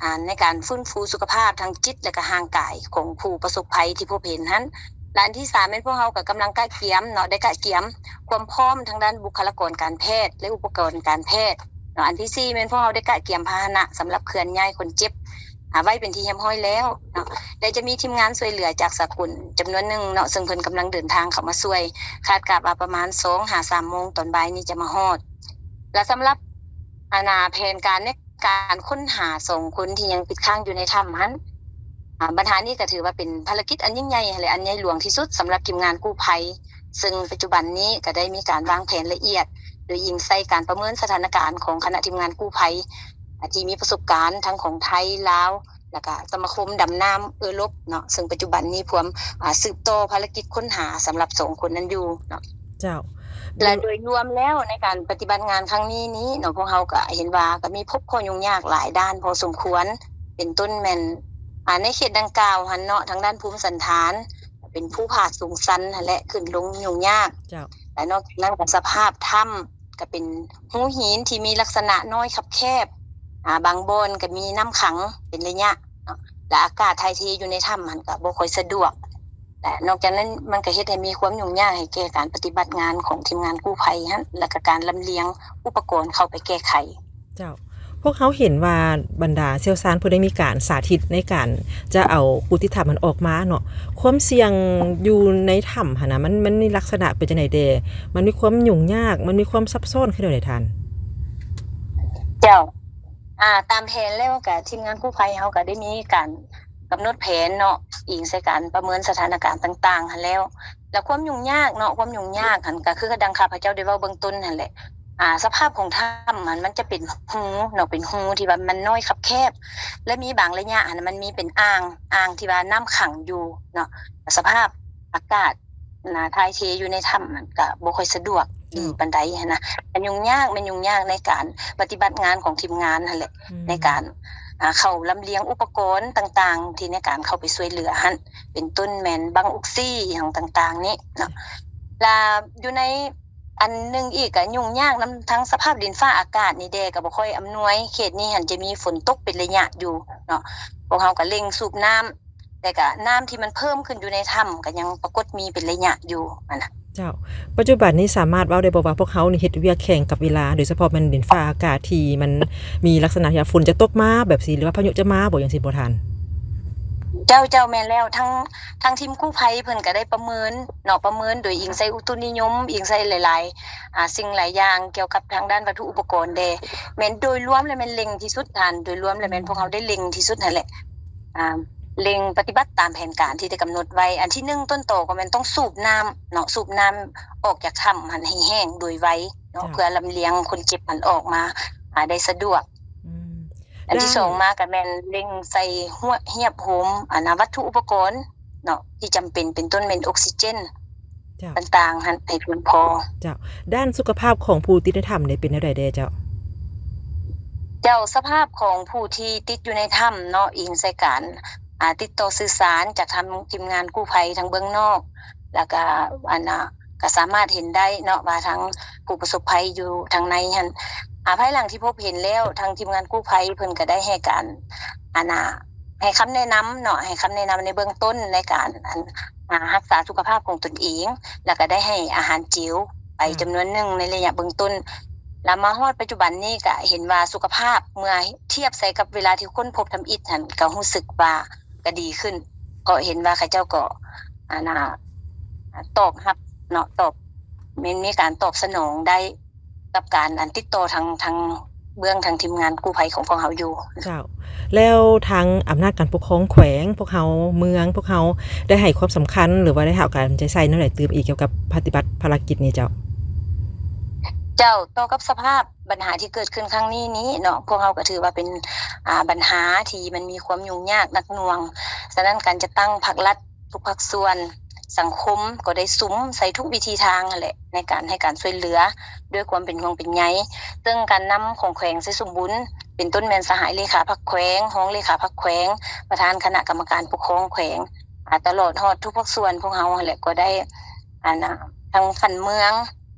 ອ່າ ໃນການຟື້ນຟູສຸຂະພາບທາງຈິດ ແລະ ກະຮ່າງກາຍຂອງຜູ້ປະສົບໄພທີ່ພົບເຫັນຫັ້ນ. ແລະ ອັນທີສາມ ແມ່ນພວກເຮົາກໍກຳລັງກະກຽມເນາະ, ໄດ້ກະກຽມຄວາມພ້ອມທາງດ້ານບຸກຄະລາກອນການແພດ ແລະ ອຸປະກອນການແພດເນາະ. ອັນທີສີ່ ແມ່ນພວກເຮົາໄດ້ກະກຽມພາຫະນະສຳລັບເຄື່ອນຍ້າຍຄົນເຈັບ ອ່າ ໄວ້ເປັນທີ່ຮຽບຮ້ອຍແລ້ວເນາະ. ແລະ ຈະມີທີມງານຊ່ວຍເຫຼືອຈາກສາກົນຈຳນວນໜຶ່ງເນາະ, ເຊິ່ງເພິ່ນກຳລັງເດີນທາງເຂົ້າມາຊ່ວຍ, ຄາດກະວ່າປະມານສອງຫາສາມໂມງຕອນບ່າຍນີ້ຈະມາຮອດ. ແລະ ສຳລັບ ອັນນ່າ ແຜນການໃນ ການຄົ້ນຫາສອງຄົນທີ່ຍັງຕິດຄ້າງຢູ່ໃນຖ້ຳຫັ້ນ, ອ່າ ບັນຫານີ້ກໍຖືວ່າເປັນພາລະກິດອັນຍິ່ງໃຫຍ່ ແລະ ອັນໃຫຍ່ຫຼວງທີ່ສຸດສຳລັບທີມງານກູ້ໄພ, ເຊິ່ງປັດຈຸບັນນີ້ກໍໄດ້ມີການວາງແຜນລະອຽດ ໂດຍອີງໃສ່ການປະເມີນສະຖານະການຂອງຄະນະທີມງານກູ້ໄພ ອ່າ ທີ່ມີປະສົບການທັງຂອງໄທ, ລາວ ແລ້ວກະສະມາຄົມດຳນ້ຳເອີຣົບເນາະ, ເຊິ່ງປັດຈຸບັນນີ້ພວມ ອ່າ ສືບຕໍ່ພາລະກິດຄົ້ນຫາສຳລັບສອງຄົນນັ້ນຢູ່ເນາະ. ເຈົ້າ. ແລະ ໂດຍລວມແລ້ວໃນການປະຕິບັດງານຄັ້ງນີ້ນີ້ເນາະ, ພວກເຮົາກະເຫັນວ່າກະມີພົບຂໍ້ຫຍຸ້ງຍາກຫຼາຍດ້ານພໍສົມຄວນ, ເປັນຕົ້ນແມ່ນ ອ່າ ໃນເຂດດັ່ງກ່າວຫັ້ນເນາະ, ທາງດ້ານພູມສັນຖານເປັນພູຜາສູງຊັນຫັ້ນແຫຼະ, ຂຶ້ນລົງຫຍຸ້ງຍາກ. ເຈົ້າ. ແລະ ນອກຈາກນັ້ນກະສະພາບຖ້ຳ ກະເປັນຮູຫີນທີ່ມີລັກສະນະນ້ອຍຄັບແຄບ, ອ່າ ບາງບ່ອນກະມີນ້ຳຂັງເປັນໄລຍະເນາະ, ແລະ ອາກາດຖ່າຍເທຢູ່ໃນຖ້ຳຫັ້ນກະບໍ່ຄ່ອຍສະດວກ. ແລະ ນອກຈາກນັ້ນມັນກະເຮັດໃຫ້ມີຄວາມຫຍຸ້ງຍາກໃຫ້ແກ່ການປະຕິບັດງານຂອງທີມງານກູ້ໄພຫັ້ນ, ແລະ ກະການລຳລຽງອຸປະກອນເຂົ້າໄປແກ້ໄຂ. ເຈົ້າ. ພວກເຮົາເຫັນວ່າບັນດາຊ່ຽວຊານເພິ່ນໄດ້ມີການສາທິດໃນການຈະເອົາຜູ້ຕິດຖ້ຳຫັ້ນອອກມາເນາະ, ຄວາມສ່ຽງຢູ່ໃນຖ້ຳຫັ້ນນະ ມັນ ມັນມີລັກສະນະເປັນຈັ່ງໃດແດ່? ມັນມີຄວາມຫຍຸ້ງຍາກ, ມັນມີຄວາມຊັບຊ້ອນຄືແນວໃດທ່ານ? ເຈົ້າ. ອ່າ ຕາມແຜນແລ້ວກະທີມງານກູ້ໄພເຮົາກະໄດ້ມີການກຳນົດແຜນເນາະ, ອີງໃສ່ການປະເມີນສະຖານະການຕ່າງໆຫັ້ນແລ້ວ. ແລະ ຄວາມຫຍຸ້ງຍາກເນາະ, ຄວາມຫຍຸ້ງຍາກຫັ້ນກະຄືດັ່ງຂ້າພະເຈົ້າໄດ້ເວົ້າເບື້ອງຕົ້ນຫັ້ນແຫຼະ. ອ່າ ສະພາບຂອງຖ້ຳຫັ້ນ ມັນຈະເປັນຮູເນາະ, ເປັນຮູທີ່ວ່າມັນນ້ອຍຄັບແຄບ ແລະ ມີບາງໄລຍະຫັ້ນ ມັນມີເປັນອ່າງ, ອ່າງທີ່ວ່ານ້ຳຂັງຢູ່ເນາະ. ສະພາບອາກາດນະ ຖ່າຍເທຢູ່ໃນຖ້ຳຫັ້ນກະບໍ່ຄ່ອຍສະດວກດີປານໃດຫັ້ນນະ. ເຈົ້າ. ມັນຫຍຸ້ງຍາກ, ມັນຫຍຸ້ງຍາກໃນການປະຕິບັດງານຂອງທີມງານຫັ້ນແຫຼະ, ອືມ ໃນການ ອ່າ ເຂົ້າລຳລຽງອຸປະກອນຕ່າງໆ ທີ່ໃນການເຂົ້າໄປຊ່ວຍເຫຼືອຫັ້ນ ເປັນຕົ້ນແມ່ນບັ້ງອົກຊີຫຍັງຕ່າງໆນີ້ເນາະ. ລະຢູ່ໃນ ອັນໜຶ່ງອີກກະຫຍຸ້ງຍາກນຳທາງສະພາບດິນຟ້າອາກາດນີ້ແດ່ ກະບໍ່ຄ່ອຍອຳນວຍ. ເຂດນີ້ຫັ້ນຈະມີຝົນຕົກເປັນໄລຍະຢູ່ເນາະ, ພວກເຮົາກະເລັ່ງສູບນ້ຳ ແຕ່ກະນ້ຳທີ່ມັນເພີ່ມຂຶ້ນຢູ່ໃນຖ້ຳກະຍັງປາກົດມີເປັນໄລຍະຢູ່ຫັ້ນນະ. ເຈົ້າ ປັດຈຸບັນນີ້ສາມາດເວົ້າໄດ້ບໍ່ວ່າ ພວກເຮົານີ້ເຮັດວຽກແຂ່ງກັບເວລາ ໂດຍສະເພາະແມ່ນດິນຟ້າອາກາດທີ່ມັນມີລັກສະນະທີ່ວ່າຝົນຈະຕົກມາແບບຊີ້ ຫຼືວ່າພາຍຸຈະມາບໍ່ ຈັ່ງຊີ້ບໍ່ທ່ານ? ເຈົ້າ ເຈົ້າ ແມ່ນແລ້ວ ທາງ ທາງທີມກູ້ໄພເພິ່ນກໍໄດ້ປະເມີນເນາະ ປະເມີນໂດຍອີງໃສ່ອຸຕຸນິຍົມ ອີງໃສ່ຫຼາຍໆ ອ່າ ສິ່ງຫຼາຍຢ່າງກ່ຽວກັບທາງດ້ານວັດຖຸອຸປະກອນແດ່ ແມ່ນໂດຍລວມແລ້ວແມ່ນເລັ່ງທີ່ສຸດທ່ານ ໂດຍລວມແລ້ວແມ່ນພວກເຮົາໄດ້ເລັ່ງທີ່ສຸດຫັ້ນແຫຼະ ອ່າ ເລັ່ງປະຕິບັດຕາມແຜນການທີ່ໄດ້ກຳນົດໄວ້ ອັນທີໜຶ່ງຕົ້ນຕໍກໍແມ່ນຕ້ອງສູບນ້ຳເນາະ ສູບນ້ຳອອກຈາກຖ້ຳຫັ້ນໃຫ້ແຫ້ງໂດຍໄວເນາະ ເຈົ້າ ເພື່ອລຳລຽງຄົນເຈັບຫັ້ນອອກມາ ອ່າ ໄດ້ສະດວກ ອືມ ອັນທີສອງມາກໍແມ່ນເລັ່ງໃສ່ຮຽບໂຮມ ອັນນະ ວັດຖຸອຸປະກອນເນາະ ທີ່ຈຳເປັນ ເປັນຕົ້ນແມ່ນອົກຊີເຈນ ເຈົ້າ ຕ່າງໆຫັ້ນໃຫ້ພຽງພໍ. ເຈົ້າ ດ້ານສຸຂະພາບຂອງຜູ້ຕິດໃນຖ້ຳນີ້ເປັນແນວໃດແດ່ເຈົ້າ? ເຈົ້າ ສະພາບຂອງຜູ້ທີ່ຕິດຢູ່ໃນຖ້ຳເນາະ ອີງໃສ່ການ ອ່າ ຕິດຕໍ່ສື່ສານຈາກທາງທີມງານກູ້ໄພທາງເບື້ອງນອກ ແລ້ວກະ ອັນນະ ກະສາມາດເຫັນໄດ້ເນາະວ່າທາງຜູ້ປະສົບໄພຢູ່ທາງໃນຫັ້ນ ອາ ພາຍຫຼັງທີ່ພົບເຫັນແລ້ວ ທາງທີມງານກູ້ໄພເພິ່ນກະໄດ້ໃຫ້ການ ອັນນະ ໃຫ້ຄຳແນະນຳເນາະ ໃຫ້ຄຳແນະນຳໃນເບື້ອງຕົ້ນໃນການ ອັນ ອາ ຮັກສາສຸຂະພາບຂອງຕົນເອງ ແລ້ວກະໄດ້ໃຫ້ອາຫານເຈວໄປ ອືມ ຈຳນວນໜຶ່ງໃນໄລຍະເບື້ອງຕົ້ນ ແລ້ວມາຮອດປັດຈຸບັນນີ້ກະເຫັນວ່າສຸຂະພາບເມື່ອທຽບໃສ່ກັບເວລາທີ່ຄົ້ນພົບທຳອິດຫັ້ນ ກະຮູ້ສຶກວ່າກະດີຂຶ້ນ ເພາະເຫັນວ່າເຂົາເຈົ້າກໍ ອັນນະ ຕອບຮັບເນາະ ຕອບ ແມ່ນມີການຕອບສະໜອງໄດ້ ກັບການ ອັນ ຕິດຕໍ່ທາງ ທາງເບື້ອງທາງທີມງານກູ້ໄພຂອງພວກເຮົາຢູ່. ເຈົ້າ ແລ້ວທາງອຳນາດການປົກຄອງແຂວງພວກເຮົາ ເມືອງພວກເຮົາ ໄດ້ໃຫ້ຄວາມສຳຄັນ ຫຼືວ່າໄດ້ໃຫ້ກຳລັງໃຈໃສ່ແນວໃດຕື່ມອີກ ກ່ຽວກັບປະຕິບັດພາລະກິດນີ້ເຈົ້າ? ເຈົ້າ ຕໍ່ກັບສະພາບບັນຫາທີ່ເກີດຂຶ້ນຄັ້ງນີ້ນີ້ເນາະ ພວກເຮົາກໍຖືວ່າເປັນ ອ່າ ບັນຫາທີ່ມັນມີຄວາມຫຍຸ້ງຍາກໜັກໜ່ວງ ສະນັ້ນການຈັດຕັ້ງພາກລັດ ທຸກພາກສ່ວນສັງຄົມກໍໄດ້ສຸມໃສ່ທຸກວິທີທາງຫັ້ນແຫຼະ ໃນການໃຫ້ການຊ່ວຍເຫຼືອດ້ວຍຄວາມເປັນຫ່ວງເປັນໃຍ ເຊິ່ງການນຳຂອງແຂວງໄຊສົມບູນ ເປັນຕົ້ນແມ່ນສະຫາຍເລຂາພັກແຂວງ, ຮອງເລຂາພັກແຂວງ, ປະທານຄະນະກຳມະການປົກຄອງແຂວງ ອາ ຕະຫຼອດຮອດທຸກພາກສ່ວນພວກເຮົາຫັ້ນແຫຼະ ກໍໄດ້ ອັນນະ ທັງຂັ້ນເມືອງ,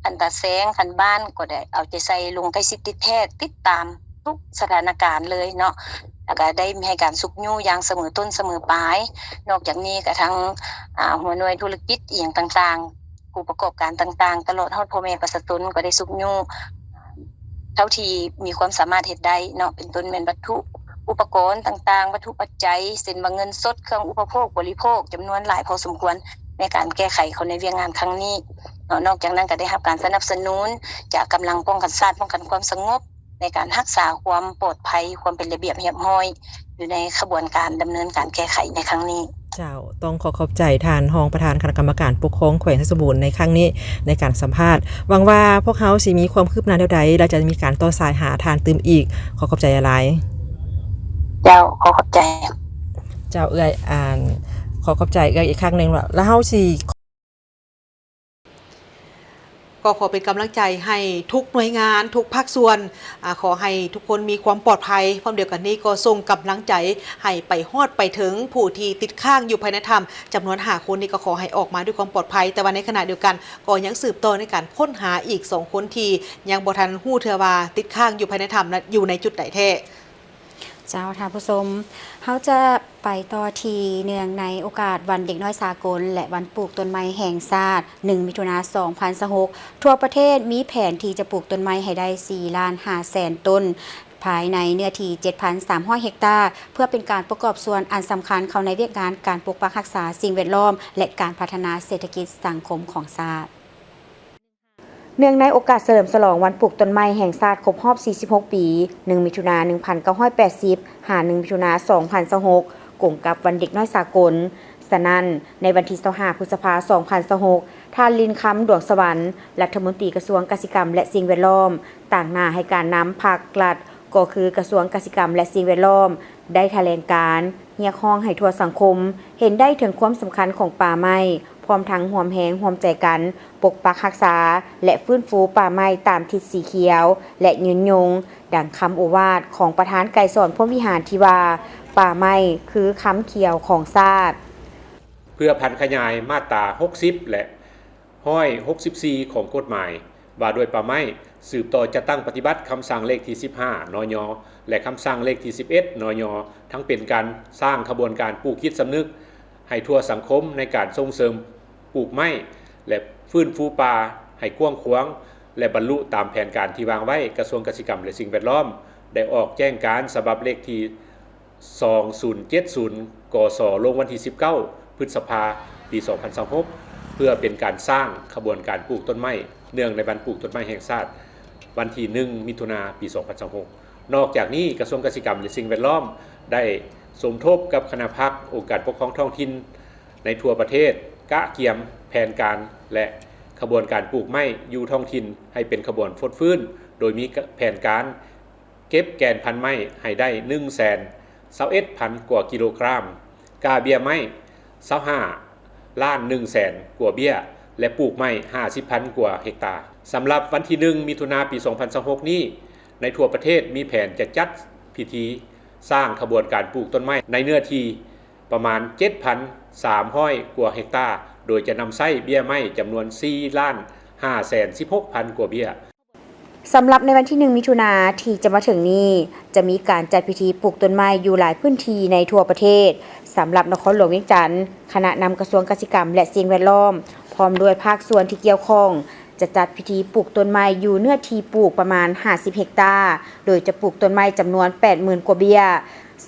ຂັ້ນຕາແສງ, ຂັ້ນບ້ານ ກໍໄດ້ເອົາໃຈໃສ່ລົງໃກ້ຊິດຕິດແທດ ຕິດຕາມ ທຸກສະຖານະການເລີຍເນາະ ແລ້ວກະໄດ້ໃຫ້ການຊຸກຍູ້ຢ່າງສະເໝີຕົ້ນສະເໝີປາຍ. ນອກຈາກນີ້ກະທັງ ອາ ຫົວໜ່ວຍທຸລະກິດອີ່ຫຍັງຕ່າງໆ ຜູ້ປະກອບການຕ່າງໆ ຕະຫຼອດຮອດພໍ່ແມ່ປະຊາຊົນກໍໄດ້ຊຸກຍູ້ເທົ່າທີ່ມີຄວາມສາມາດເຮັດໄດ້ເນາະ ເປັນຕົ້ນແມ່ນວັດຖຸອຸປະກອນຕ່າງໆ ວັດຖຸປັດໄຈ ເຊັ່ນວ່າເງິນສົດ ເຄື່ອງອຸປະໂພກບໍລິໂພກ ຈຳນວນຫຼາຍພໍສົມຄວນ ໃນການແກ້ໄຂເຂົ້າໃນວຽກງານຄັ້ງນີ້ເນາະ. ນອກຈາກນັ້ນກະໄດ້ຮັບການສະໜັບສະໜູນຈາກກຳລັງປ້ອງກັນຊາດ ປ້ອງກັນຄວາມສະຫງົບ ໃນການຮັກສາຄວາມປອດໄພ ຄວາມເປັນລະບຽບຮຽບຮ້ອຍ ຢູ່ໃນຂະບວນການດຳເນີນການແກ້ໄຂໃນຄັ້ງນີ້. ເຈົ້າ ຕ້ອງຂໍຂອບໃຈທ່ານຮອງປະທານຄະນະກຳມະການປົກຄອງແຂວງໄຊສົມບູນໃນຄັ້ງນີ້ ໃນການສຳພາດ. ຫວັງວ່າພວກເຮົາຊິມີຄວາມຄືບໜ້າແນວໃດ ແລະ ຈະມີການຕໍ່ສາຍຫາທ່ານຕື່ມອີກ. ຂໍຂອບໃຈຫຼາຍໆ. ເຈົ້າ ຂໍຂອບໃຈ. ເຈົ້າ ເອື້ອຍ ອ່າ ຂໍຂອບໃຈເອື້ອຍອີກຄັ້ງໜຶ່ງ ແລ້ວເຮົາຊິ ກໍຂໍເປັນກຳລັງໃຈໃຫ້ທຸກໜ່ວຍງານ ທຸກພາກສ່ວນ ອາ ຂໍໃຫ້ທຸກຄົນມີຄວາມປອດໄພ. ພ້ອມດຽວກັນນີ້ກໍສົ່ງກຳລັງໃຈໃຫ້ໄປຮອດໄປເຖິງຜູ້ທີ່ຕິດຄ້າງຢູ່ພາຍໃນຖ້ຳຈຳນວນຫ້າຄົນນີ້ ກໍຂໍໃຫ້ອອກມາດ້ວຍຄວາມປອດໄພ. ແຕ່ວ່າໃນຂະນະດຽວກັນ ກໍຍັງສືບຕໍ່ໃນການຄົ້ນຫາອີກສອງຄົນທີ່ຍັງບໍ່ທັນຮູ້ເທື່ອວ່າຕິດຄ້າງຢູ່ພາຍໃນຖ້ຳນັ້ນຢູ່ໃນຈຸດໃດແທ້. ເຈົ້າ ທ່ານຜູ້ຊົມ, ເຮົາຈະໄປຕໍ່ທີ່ເນື່ອງໃນໂອກາດວັນເດັກນ້ອຍສາກົນ ແລະ ວັນປູກຕົ້ນໄມ້ແຫ່ງຊາດ ໜຶ່ງ ມິຖຸນາ ສອງພັນຊາວຫົກ ທົ່ວປະເທດມີແຜນທີ່ຈະປູກຕົ້ນໄມ້ໃຫ້ໄດ້ສີ່ລ້ານຫ້າແສນຕົ້ນ ພາຍໃນເນື້ອທີ່ເຈັດພັນສາມຮ້ອຍເຮັກຕາ ເພື່ອເປັນການປະກອບສ່ວນອັນສຳຄັນເຂົ້າໃນວຽກງານການປົກປັກຮັກສາສິ່ງແວດລ້ອມ ແລະ ການພັດທະນາເສດຖະກິດສັງຄົມຂອງຊາດ. ເນື່ອງໃນໂອກາດສະເຫຼີມສະຫຼອງວັນປູກຕົ້ນໄມ້ແຫ່ງຊາດຄົບຮອບສີ່ສິບຫົກປີ, ໜຶ່ງ ມິຖຸນາ ໜຶ່ງພັນເກົ້າຮ້ອຍແປດສິບ ຫາ ໜຶ່ງ ມິຖຸນາ ສອງພັນຊາວຫົກ ກົງກັບວັນເດັກນ້ອຍສາກົນ. ສະນັ້ນ, ໃນວັນທີຊາວຫ້າ ພຶດສະພາ ສອງພັນຊາວຫົກ, ທ່ານ ລິນຄຳ ດວງສະຫວັນ ລັດຖະມົນຕີກະຊວງກະສິກຳ ແລະ ສິ່ງແວດລ້ອມ ຕາງໜ້າໃຫ້ການນຳພາກລັດ ກໍຄືກະຊວງກະສິກຳ ແລະ ສິ່ງແວດລ້ອມ ໄດ້ຖະແຫຼງການຮຽກຮ້ອງໃຫ້ທົ່ວສັງຄົມເຫັນໄດ້ເຖິງຄວາມສຳຄັນຂອງປ່າໄມ້, ພ້ອມທັງຮ່ວມແຮງຮ່ວມໃຈກັນປົກປັກຮັກສາ ແລະ ຟື້ນຟູປ່າໄມ້ຕາມທິດສີຂຽວ ແລະ ຍືນຍົງ, ດັ່ງຄຳໂອວາດຂອງປະທານໄກສອນ ພົມວິຫານ ທີ່ວ່າ, ປ່າໄມ້ຄືຄຳຂຽວຂອງຊາດ. ເພື່ອຜັນຂະຫຍາຍມາດຕາຫົກສິບ ແລະ ຮ້ອຍຫົກສິບສີ່ ຂອງກົດໝາຍວ່າດ້ວຍປ່າໄມ້, ສືບຕໍ່ຈັດຕັ້ງປະຕິບັດຄຳສັ່ງເລກທີສິບຫ້າ ນຍ ແລະ ຄຳສັ່ງເລກທີສິບເອັດ ນຍ ທັງເປັນການສ້າງຂະບວນການປູກຈິດສຳນຶກໃຫ້ທົ່ວສັງຄົມໃນການສົ່ງເສີມປູກໄມ້ ແລະ ຟື້ນຟູປ່າໃຫ້ກວ້າງຂວາງ ແລະ ບັນລຸຕາມແຜນການທີ່ວາງໄວ້, ກະຊວງກະສິກຳ ແລະ ສິ່ງແວດລ້ອມ ໄດ້ອອກແຈ້ງການສະບັບເລກທີ ສອງສູນເຈັດສູນ ກສ ລົງວັນທີສິບເກົ້າ ພຶດສະພາ ປີສອງພັນຊາວຫົກ ເພື່ອເປັນການສ້າງຂະບວນການປູກຕົ້ນໄມ້ ເນື່ອງໃນວັນປູກຕົ້ນໄມ້ແຫ່ງຊາດ ວັນທີໜຶ່ງ ມິຖຸນາ ປີສອງພັນຊາວຫົກ. ນອກຈາກນີ້, ກະຊວງກະສິກຳ ແລະ ສິ່ງແວດລ້ອມ ໄດ້ສົມທົບກັບຄະນະພັກ, ອົງການປົກຄອງທ້ອງຖິ່ນໃນທົ່ວປະເທດ ກະກຽມແຜນການ ແລະ ຂະບວນການປູກໄມ້ຢູ່ທ້ອງຖິ່ນໃຫ້ເປັນຂະບວນຟົດຟື້ນ, ໂດຍມີແຜນການ ເກັບແກ່ນພັນໄມ້ໃຫ້ໄດ້ໜຶ່ງແສນຊາວເອັດພັນກວ່າກິໂລກຣາມ, ກ້າເບ້ຍໄມ້ຊາວຫ້າລ້ານໜຶ່ງແສນກວ່າເບ້ຍ ແລະ ປູກໄມ້ຫ້າສິບພັນກວ່າເຮັກຕາ. ສຳລັບວັນທີໜຶ່ງ ມິຖຸນາ ປີສອງພັນຊາວຫົກນີ້, ໃນທົ່ວປະເທດມີແຜນຈະຈັດພິທີສ້າງຂະບວນການປູກຕົ້ນໄມ້ໃນເນື້ອທີ່ປະມານເຈັດພັນສາມຮ້ອຍກວ່າເຮັກຕາ, ໂດຍຈະນຳໃຊ້ເບ້ຍໄມ້ຈຳນວນສີ່ລ້ານຫ້າແສນສິບຫົກພັນກວ່າເບ້ຍ. ສຳລັບໃນວັນທີໜຶ່ງ ມິຖຸນາ ທີ່ຈະມາເຖິງນີ້, ຈະມີການຈັດພິທີປູກຕົ້ນໄມ້ຢູ່ຫຼາຍພື້ນທີ່ໃນທົ່ວປະເທດ. ສຳລັບນະຄອນຫຼວງວຽງຈັນ, ຄະນະນຳກະຊວງກະສິກຳ ແລະ ສິ່ງແວດລ້ອມ ພ້ອມດ້ວຍພາກສ່ວນທີ່ກ່ຽວຂ້ອງ ຈະຈັດພິທີປູກຕົ້ນໄມ້ຢູ່ເນື້ອທີ່ປູກປະມານຫ້າສິບເຮັກຕາ, ໂດຍຈະປູກຕົ້ນໄມ້ຈຳນວນແປດໝື່ນກວ່າເບ້ຍ.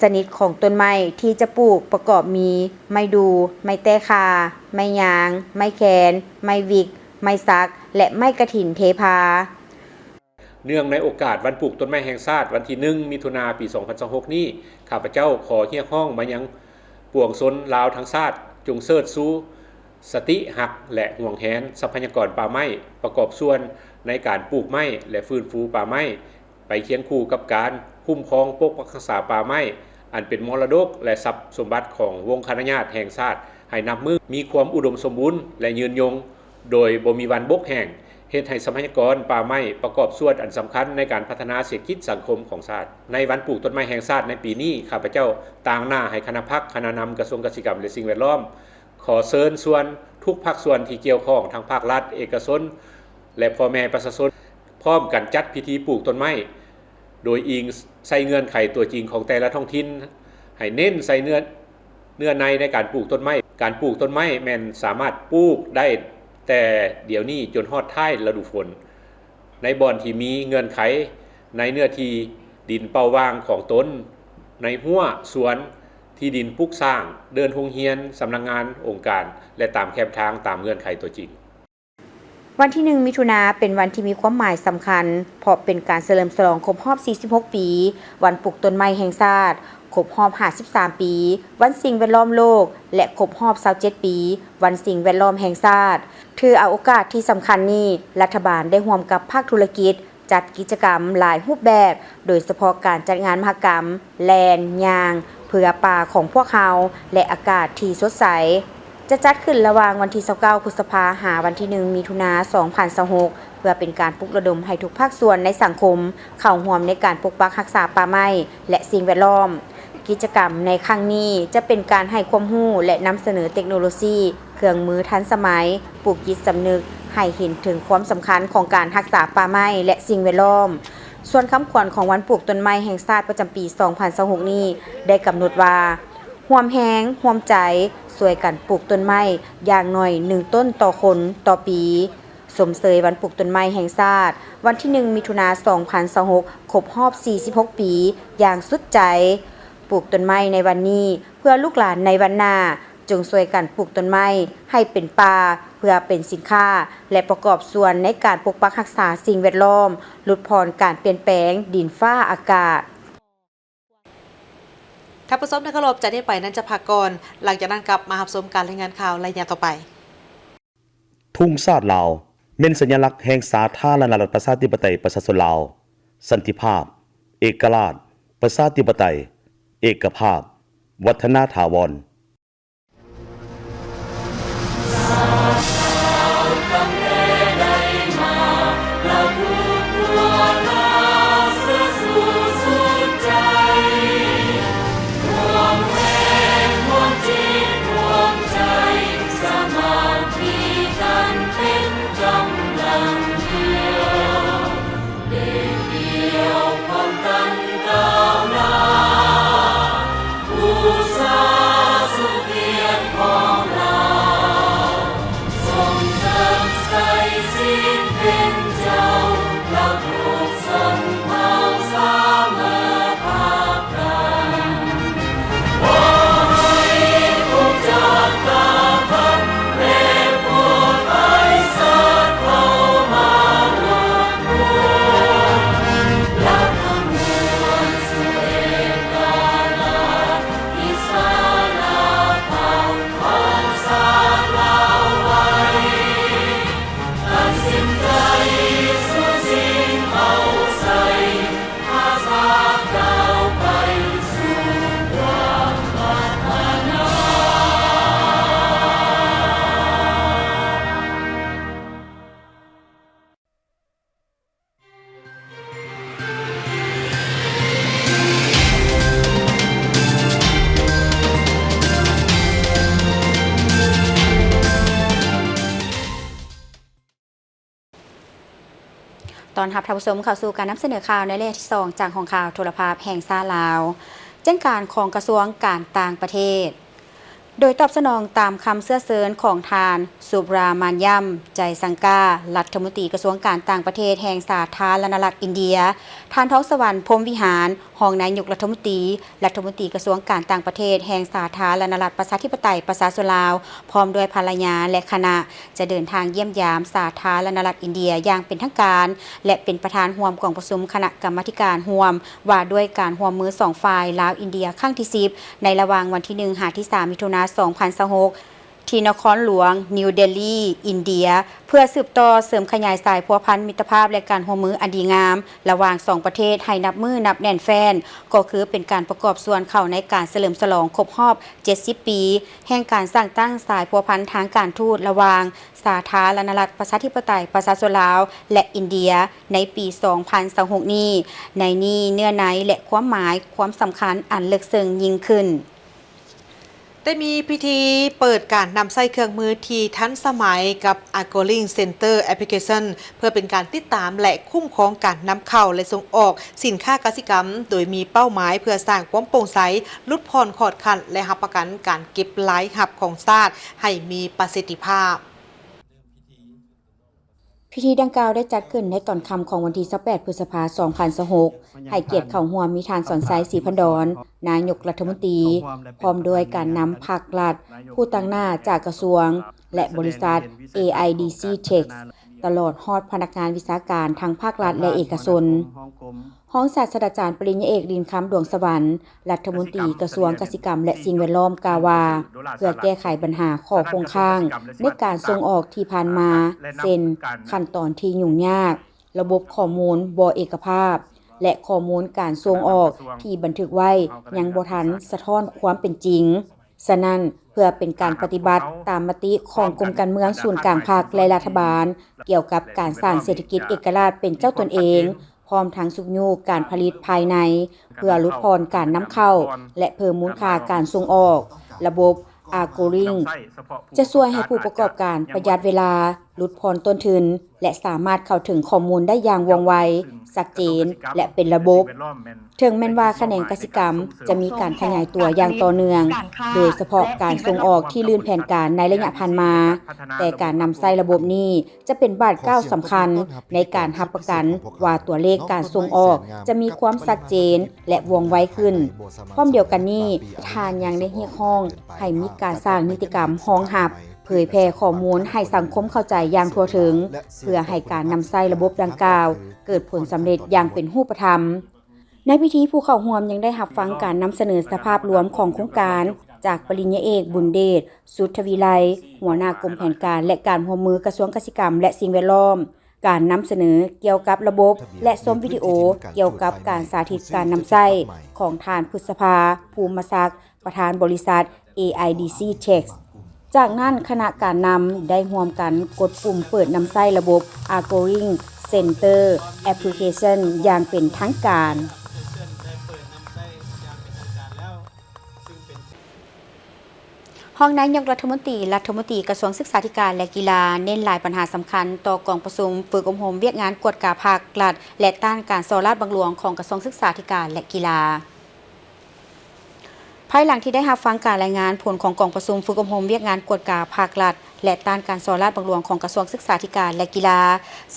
ຊະນິດຂອງຕົ້ນໄມ້ທີ່ຈະປູກປະກອບມີ ໄມ້ດູ່, ໄມ້ແຕ້ຂ່າ, ໄມ້ຍາງ, ໄມ້ແຄນ, ໄມ້ວິກ, ໄມ້ສັກ ແລະ ໄມ້ກະຖິນເທພາ. ເນື່ອງໃນໂອກາດວັນປູກຕົ້ນໄມ້ແຫ່ງຊາດ ວັນທີໜຶ່ງ ມິຖຸນາ ປີສອງພັນຊາວຫົກນີ້, ຂ້າພະເຈົ້າຂໍຮຽກຮ້ອງມາຍັງປວງຊົນລາວທັງຊາດ, ຈົ່ງເຊີດຊູສະຕິຮັກ ແລະ ຫວງແຫນຊັບພະຍາກອນປ່າໄມ້, ປະກອບສ່ວນໃນການປູກໄມ້ ແລະ ຟື້ນຟູປ່າໄມ້ ໄປຄຽງຄູ່ກັບການຄຸ້ມຄອງປົກປັກຮັກສາປ່າໄມ້ ອັນເປັນມໍລະດົກ ແລະ ຊັບສົມບັດຂອງວົງຄະນະຍາດແຫ່ງຊາດ ໃຫ້ນັບມື້ມີຄວາມອຸດົມສົມບູນ ແລະ ຍືນຍົງ ໂດຍບໍ່ມີວັນບົກແຫ້ງ, ເຮັດໃຫ້ຊັບພະຍາກອນປ່າໄມ້ປະກອບສ່ວນອັນສຳຄັນໃນການພັດທະນາເສດຖະກິດສັງຄົມຂອງຊາດ. ໃນວັນປູກຕົ້ນໄມ້ແຫ່ງຊາດໃນປີນີ້, ຂ້າພະເຈົ້າຕາງໜ້າໃຫ້ຄະນະພັກ, ຄະນະນຳກະຊວງກະສິກຳ ແລະ ສິ່ງແວດລ້ອມ ຂໍເຊີນຊວນທຸກພາກສ່ວນທີ່ກ່ຽວຂ້ອງ, ທັງພາກລັດ, ເອກະຊົນ ແລະ ພໍ່ແມ່ປະຊາຊົນ ພ້ອມກັນຈັດພິທີປູກຕົ້ນໄມ້ ໂດຍອີງໃສ່ເງື່ອນໄຂຕົວຈິງຂອງແຕ່ລະທ້ອງຖິ່ນ, ໃຫ້ເນັ້ນໃສ່ເນື້ອ ເນື້ອໃນໃນການປູກຕົ້ນໄມ້. ການປູກຕົ້ນໄມ້ແມ່ນສາມາດປູກໄດ້ແຕ່ດຽວນີ້ຈົນຮອດທ້າຍລະດູຝົນ, ໃນບ່ອນທີ່ມີເງື່ອນໄຂ, ໃນເນື້ອທີ່ດິນເປົ່າຫວ່າງຂອງຕົນ, ໃນຮົ້ວສວນ, ທີ່ດິນປຸກສ້າງ, ເດີ່ນໂຮງຮຽນ, ສຳນັກງານ, ອົງການ ແລະ ຕາມແຄມທາງຕາມເງື່ອນໄຂຕົວຈິງ. ວັນທີໜຶ່ງ ມິຖຸນາ ເປັນວັນທີ່ມີຄວາມໝາຍສຳຄັນ, ເພາະເປັນການສະເຫຼີມສະຫຼອງຄົບຮອບສີ່ສິບຫົກປີ ວັນປູກຕົ້ນໄມ້ແຫ່ງຊາດ, ຄົບຮອບຫ້າສິບສາມປີ ວັນສິ່ງແວດລ້ອມໂລກ ແລະ ຄົບຮອບຊາວເຈັດປີ ວັນສິ່ງແວດລ້ອມແຫ່ງຊາດ. ຖືເອົາໂອກາດທີ່ສຳຄັນນີ້, ລັດຖະບານໄດ້ຮ່ວມກັບພາກທຸລະກິດ ຈັດກິດຈະກຳຫຼາຍຮູບແບບ, ໂດຍສະເພາະການຈັດງານມະຫະກຳ ແລ່ນ, ຍ່າງ ເພື່ອປ່າຂອງພວກເຮົາ ແລະ ອາກາດທີ່ສົດໃສ ຈະຈັດຂຶ້ນລະຫວ່າງວັນທີຊາວເກົ້າ ພຶດສະພາ ຫາວັນທີໜຶ່ງ ມິຖຸນາ ສອງພັນຊາວຫົກ ເພື່ອເປັນການປຸກລະດົມໃຫ້ທຸກພາກສ່ວນໃນສັງຄົມເຂົ້າຮ່ວມໃນການປົກປັກຮັກສາປ່າໄມ້ ແລະ ສິ່ງແວດລ້ອມ. ກິດຈະກຳໃນຄັ້ງນີ້ຈະເປັນການໃຫ້ຄວາມຮູ້ ແລະ ນຳສະເໜີເຕັກໂນໂລຊີ ເຄື່ອງມືທັນສະໄໝ, ປູກຈິດສຳນຶກໃຫ້ເຫັນເຖິງຄວາມສຳຄັນຂອງການຮັກສາປ່າໄມ້ ແລະ ສິ່ງແວດລ້ອມ. ສ່ວນຄຳຂວັນຂອງວັນປູກຕົ້ນໄມ້ແຫ່ງຊາດປະຈຳປີສອງພັນຊາວຫົກນີ້ ໄດ້ກຳນົດວ່າ ຮ່ວມແຮງຮ່ວມໃຈ ຊ່ວຍກັນປູກຕົ້ນໄມ້ ຢ່າງໜ້ອຍໜຶ່ງຕົ້ນຕໍ່ຄົນຕໍ່ປີ. ຊົມເຊີຍວັນປູກຕົ້ນໄມ້ແຫ່ງຊາດ ວັນທີໜຶ່ງ ມິຖຸນາ ສອງພັນຊາວຫົກ ຄົບຮອບສີ່ສິບຫົກປີ ຢ່າງສຸດໃຈ. ປູກຕົ້ນໄມ້ໃນວັນນີ້ ເພື່ອລູກຫຼານໃນວັນໜ້າ. ຈົ່ງຊ່ວຍກັນປູກຕົ້ນໄມ້ໃຫ້ເປັນປ່າ ເພື່ອເປັນສິນຄ້າ ແລະ ປະກອບສ່ວນໃນການປົກປັກຮັກສາສິ່ງແວດລ້ອມ, ຫຼຸດຜ່ອນການປ່ຽນແປງດິນຟ້າອາກາດ. ທ່ານຜູ້ຊົມທີ່ເຄົາລົບ, ຈາກນີ້ໄປນັ້ນຈະພັກກ່ອນ, ຫຼັງຈາກນັ້ນກັບມາຮັບຊົມການລາຍງານຂ່າວໄລຍະຕໍ່ໄປ. ທຸງຊາດລາວ ແມ່ນສັນຍະລັກແຫ່ງສາທາລະນະລັດ ປະຊາທິປະໄຕ ປະຊາຊົນລາວ, ສັນຕິພາບ, ເອກະລາດ, ປະຊາທິປະໄຕ, ເອກະພາບ, ວັດທະນາຖາວອນ. ຕ້ອນຮັບທ່ານຜູ້ຊົມເຂົ້າສູ່ການນຳສະເໜີຂ່າວໃນໄລຍະທີສອງ ຈາກຫ້ອງຂ່າວໂທລະພາບແຫ່ງຊາດລາວ. ແຈ້ງການຂອງກະຊວງການຕ່າງປະເທດ. ໂດຍຕອບສະໜອງຕາມຄຳເຊື້ອເຊີນຂອງທ່ານ ສຸບຣາມານຍຳ ໄຈສັງກາ ລັດຖະມົນຕີກະຊວງການຕ່າງປະເທດແຫ່ງສາທາລະນະລັດອິນເດຍ, ທ່ານ ທອງສະຫວັນ ພົມວິຫານ ຮອງນາຍົກລັດຖະມົນຕີ, ລັດຖະມົນຕີກະຊວງການຕ່າງປະເທດແຫ່ງສາທາລະນະລັດປະຊາທິປະໄຕປະຊາຊົນລາວ ພ້ອມດ້ວຍພັນລະຍາ ແລະ ຄະນະ ຈະເດີນທາງຢ້ຽມຢາມສາທາລະນະລັດອິນເດຍຢ່າງເປັນທາງການ ແລະ ເປັນປະທານຮ່ວມກອງປະຊຸມຄະນະກຳມາທິການຮ່ວມວ່າດ້ວຍການຮ່ວມມືສອງຝ່າຍລາວ-ອິນເດຍຄັ້ງທີສິບ ໃນລະຫວ່າງວັນທີໜຶ່ງ ຫາ ທີສາມ ມິຖຸນາ ສອງພັນຊາວຫົກ ທີ່ນະຄອນຫຼວງນິວເດລີ ອິນເດຍ ເພື່ອສືບຕໍ່ເສີມຂະຫຍາຍສາຍພົວພັນມິດຕະພາບ ແລະ ການຮ່ວມມືອັນດີງາມລະຫວ່າງສອງປະເທດໃຫ້ນັບມື້ນັບແໜ້ນແຟ້ນ, ກໍຄືເປັນການປະກອບສ່ວນເຂົ້າໃນການສະເຫຼີມສະຫຼອງຄົບຮອບເຈັດສິບປີ ແຫ່ງການສ້າງຕັ້ງສາຍພົວພັນທາງການທູດລະຫວ່າງສາທາລະນະລັດປະຊາທິປະໄຕປະຊາຊົນລາວ ແລະ ອິນເດຍ ໃນປີສອງພັນຊາວຫົກນີ້, ໃນນີ້ເນື້ອໃນ ແລະ ຄວາມໝາຍຄວາມສຳຄັນອັນເລິກເຊິ່ງຍິ່ງຂຶ້ນ. ໄດ້ມີພິທີເປີດການນຳໃຊ້ເຄື່ອງມືທີ່ທັນສະໄໝກັບ Agriculture Center Application ເພື່ອເປັນການຕິດຕາມ ແລະ ຄຸ້ມຄອງການນຳເຂົ້າ ແລະ ສົ່ງອອກສິນຄ້າກະສິກຳ, ໂດຍມີເປົ້າໝາຍເພື່ອສ້າງຄວາມໂປ່ງໃສ, ຫຼຸດຜ່ອນຂອດຂັດ ແລະ ຮັບປະກັນການເກັບລາຍຮັບຂອງຊາດໃຫ້ມີປະສິດທິພາບ. ພິທີດັ່ງກ່າວໄດ້ຈັດຂຶ້ນໃນຕອນຄ່ຳຂອງວັນທີຊາວແປດ ພຶດສະພາ ສອງພັນຊາວຫົກ, ໃຫ້ກຽດເຂົ້າຮ່ວມມີທ່ານ ສອນໄຊ ສີພັນດອນ ນາຍົກລັດຖະມົນຕີ, ພ້ອມດ້ວຍການນຳພັກລັດ, ຜູ້ຕາງໜ້າຈາກກະຊວງ ແລະ ບໍລິສັດ ເອໄອດີຊີ Tech ຕະຫຼອດຮອດພະນັກງານວິຊາການທັງພາກລັດ ແລະ ເອກະຊົນ. ຮອງສາດສະດາຈານປະລິນຍາເອກ ລິນຄຳ ດວງສະຫວັນ ລັດຖະມົນຕີກະຊວງກະສິກຳ ແລະ ສິ່ງແວດລ້ອມ ກ່າວວ່າ ເພື່ອແກ້ໄຂບັນຫາຂໍ້ຄົງຄ້າງໃນການສົ່ງອອກທີ່ຜ່ານມາ ເຊັ່ນ ຂັ້ນຕອນທີ່ຫຍຸ້ງຍາກ, ລະບົບຂໍ້ມູນບໍ່ເອກະພາບ ແລະ ຂໍ້ມູນການສົ່ງອອກທີ່ບັນທຶກໄວ້ຍັງບໍ່ທັນສະທ້ອນຄວາມເປັນຈິງ. ສະນັ້ນ, ເພື່ອເປັນການປະຕິບັດຕາມມະຕິຂອງກົມການເມືອງສູນກາງພັກ ແລະ ລັດຖະບານ ກ່ຽວກັບການສ້າງເສດຖະກິດເອກະລາດເປັນເຈົ້າຕົນເອງ, ພ້ອມທັງຊຸກຍູ້ການຜະລິດພາຍໃນ ເພື່ອຫຼຸດຜ່ອນການນຳເຂົ້າ ແລະ ເພີ່ມມູນຄ່າການສົ່ງອອກ. ລະບົບ Agric ຈະຊ່ວຍໃຫ້ຜູ້ປະກອບການປະຢັດເວລາ, ຫຼຸດຜ່ອນຕົ້ນທຶນ ແລະ ສາມາດເຂົ້າເຖິງຂໍ້ມູນໄດ້ຢ່າງວ່ອງໄວ, ຊັດເຈນ ແລະ ເປັນລະບົບ. ເຖິງແມ່ນວ່າຂະແໜງກະສິກຳຈະມີການຂະຫຍາຍຕົວຢ່າງຕໍ່ເນື່ອງ, ໂດຍສະເພາະການສົ່ງອອກທີ່ລື່ນແຜນການໃນໄລຍະຜ່ານມາ, ແຕ່ການນຳໃຊ້ລະບົບນີ້ຈະເປັນບາດກ້າວສຳຄັນໃນການຮັບປະກັນວ່າຕົວເລກການສົ່ງອອກຈະມີຄວາມຊັດເຈນ ແລະ ວ່ອງໄວຂຶ້ນ. ພ້ອມດຽວກັນນີ້, ທ່ານຍັງໄດ້ຮຽກຮ້ອງໃຫ້ມີການສ້າງນິຕິກຳຮອງຮັບ, ເຜີຍແຜ່ຂໍ້ມູນໃຫ້ສັງຄົມເຂົ້າໃຈຢ່າງທົ່ວເຖິງ, ເພື່ອໃຫ້ການນຳໃຊ້ລະບົບດັ່ງກ່າວເກີດຜົນສຳເລັດຢ່າງເປັນຮູບປະທຳ. ໃນພິທີ, ຜູ້ເຂົ້າຮ່ວມຍັງໄດ້ຮັບຟັງການນຳສະເໜີສະພາບລວມຂອງໂຄງການ ຈາກປະລິນຍາເອກ ບຸນເດດ ສຸດທະວິໄລ, ຫົວໜ້າກົມແຜນການ ແລະ ການຮ່ວມມືກະຊວງກະສິກຳ ແລະ ສິ່ງແວດລ້ອມ, ການນຳສະເໜີກ່ຽວກັບລະບົບ ແລະ ຊົມວິດີໂອກ່ຽວກັບການສາທິດການນຳໃຊ້ຂອງທ່ານ ພຶດສະພາ ພູມມະສັກ, ປະທານບໍລິສັດ ເອໄອດີຊີ Tech. ຈາກນັ້ນ, ຄະນະການນຳໄດ້ຮ່ວມກັນກົດປຸ່ມເປີດນຳໃຊ້ລະບົບ Agric Center Application ຢ່າງເປັນທາງການ. ຮອງນາຍົກລັດຖະມົນຕີ, ລັດຖະມົນຕີກະຊວງສຶກສາທິການ ແລະ ກິລາ ເນັ້ນຫຼາຍບັນຫາສຳຄັນຕໍ່ກອງປະຊຸມຝຶກອົບຮົມວຽກງານກວດກາພັກລັດ ແລະ ຕ້ານການສໍ້ລາດບັງຫຼວງຂອງກະຊວງສຶກສາທິການ ແລະ ກິລາ. ພາຍຫຼັງທີ່ໄດ້ຮັບຟັງການລາຍງານຜົນຂອງກອງປະຊຸມຝຶກອົບຮົມວຽກງານກວດກາພັກລັດ ແລະ ຕ້ານການສໍ້ລາດບັງຫຼວງຂອງກະຊວງສຶກສາທິການ ແລະ ກິລາ,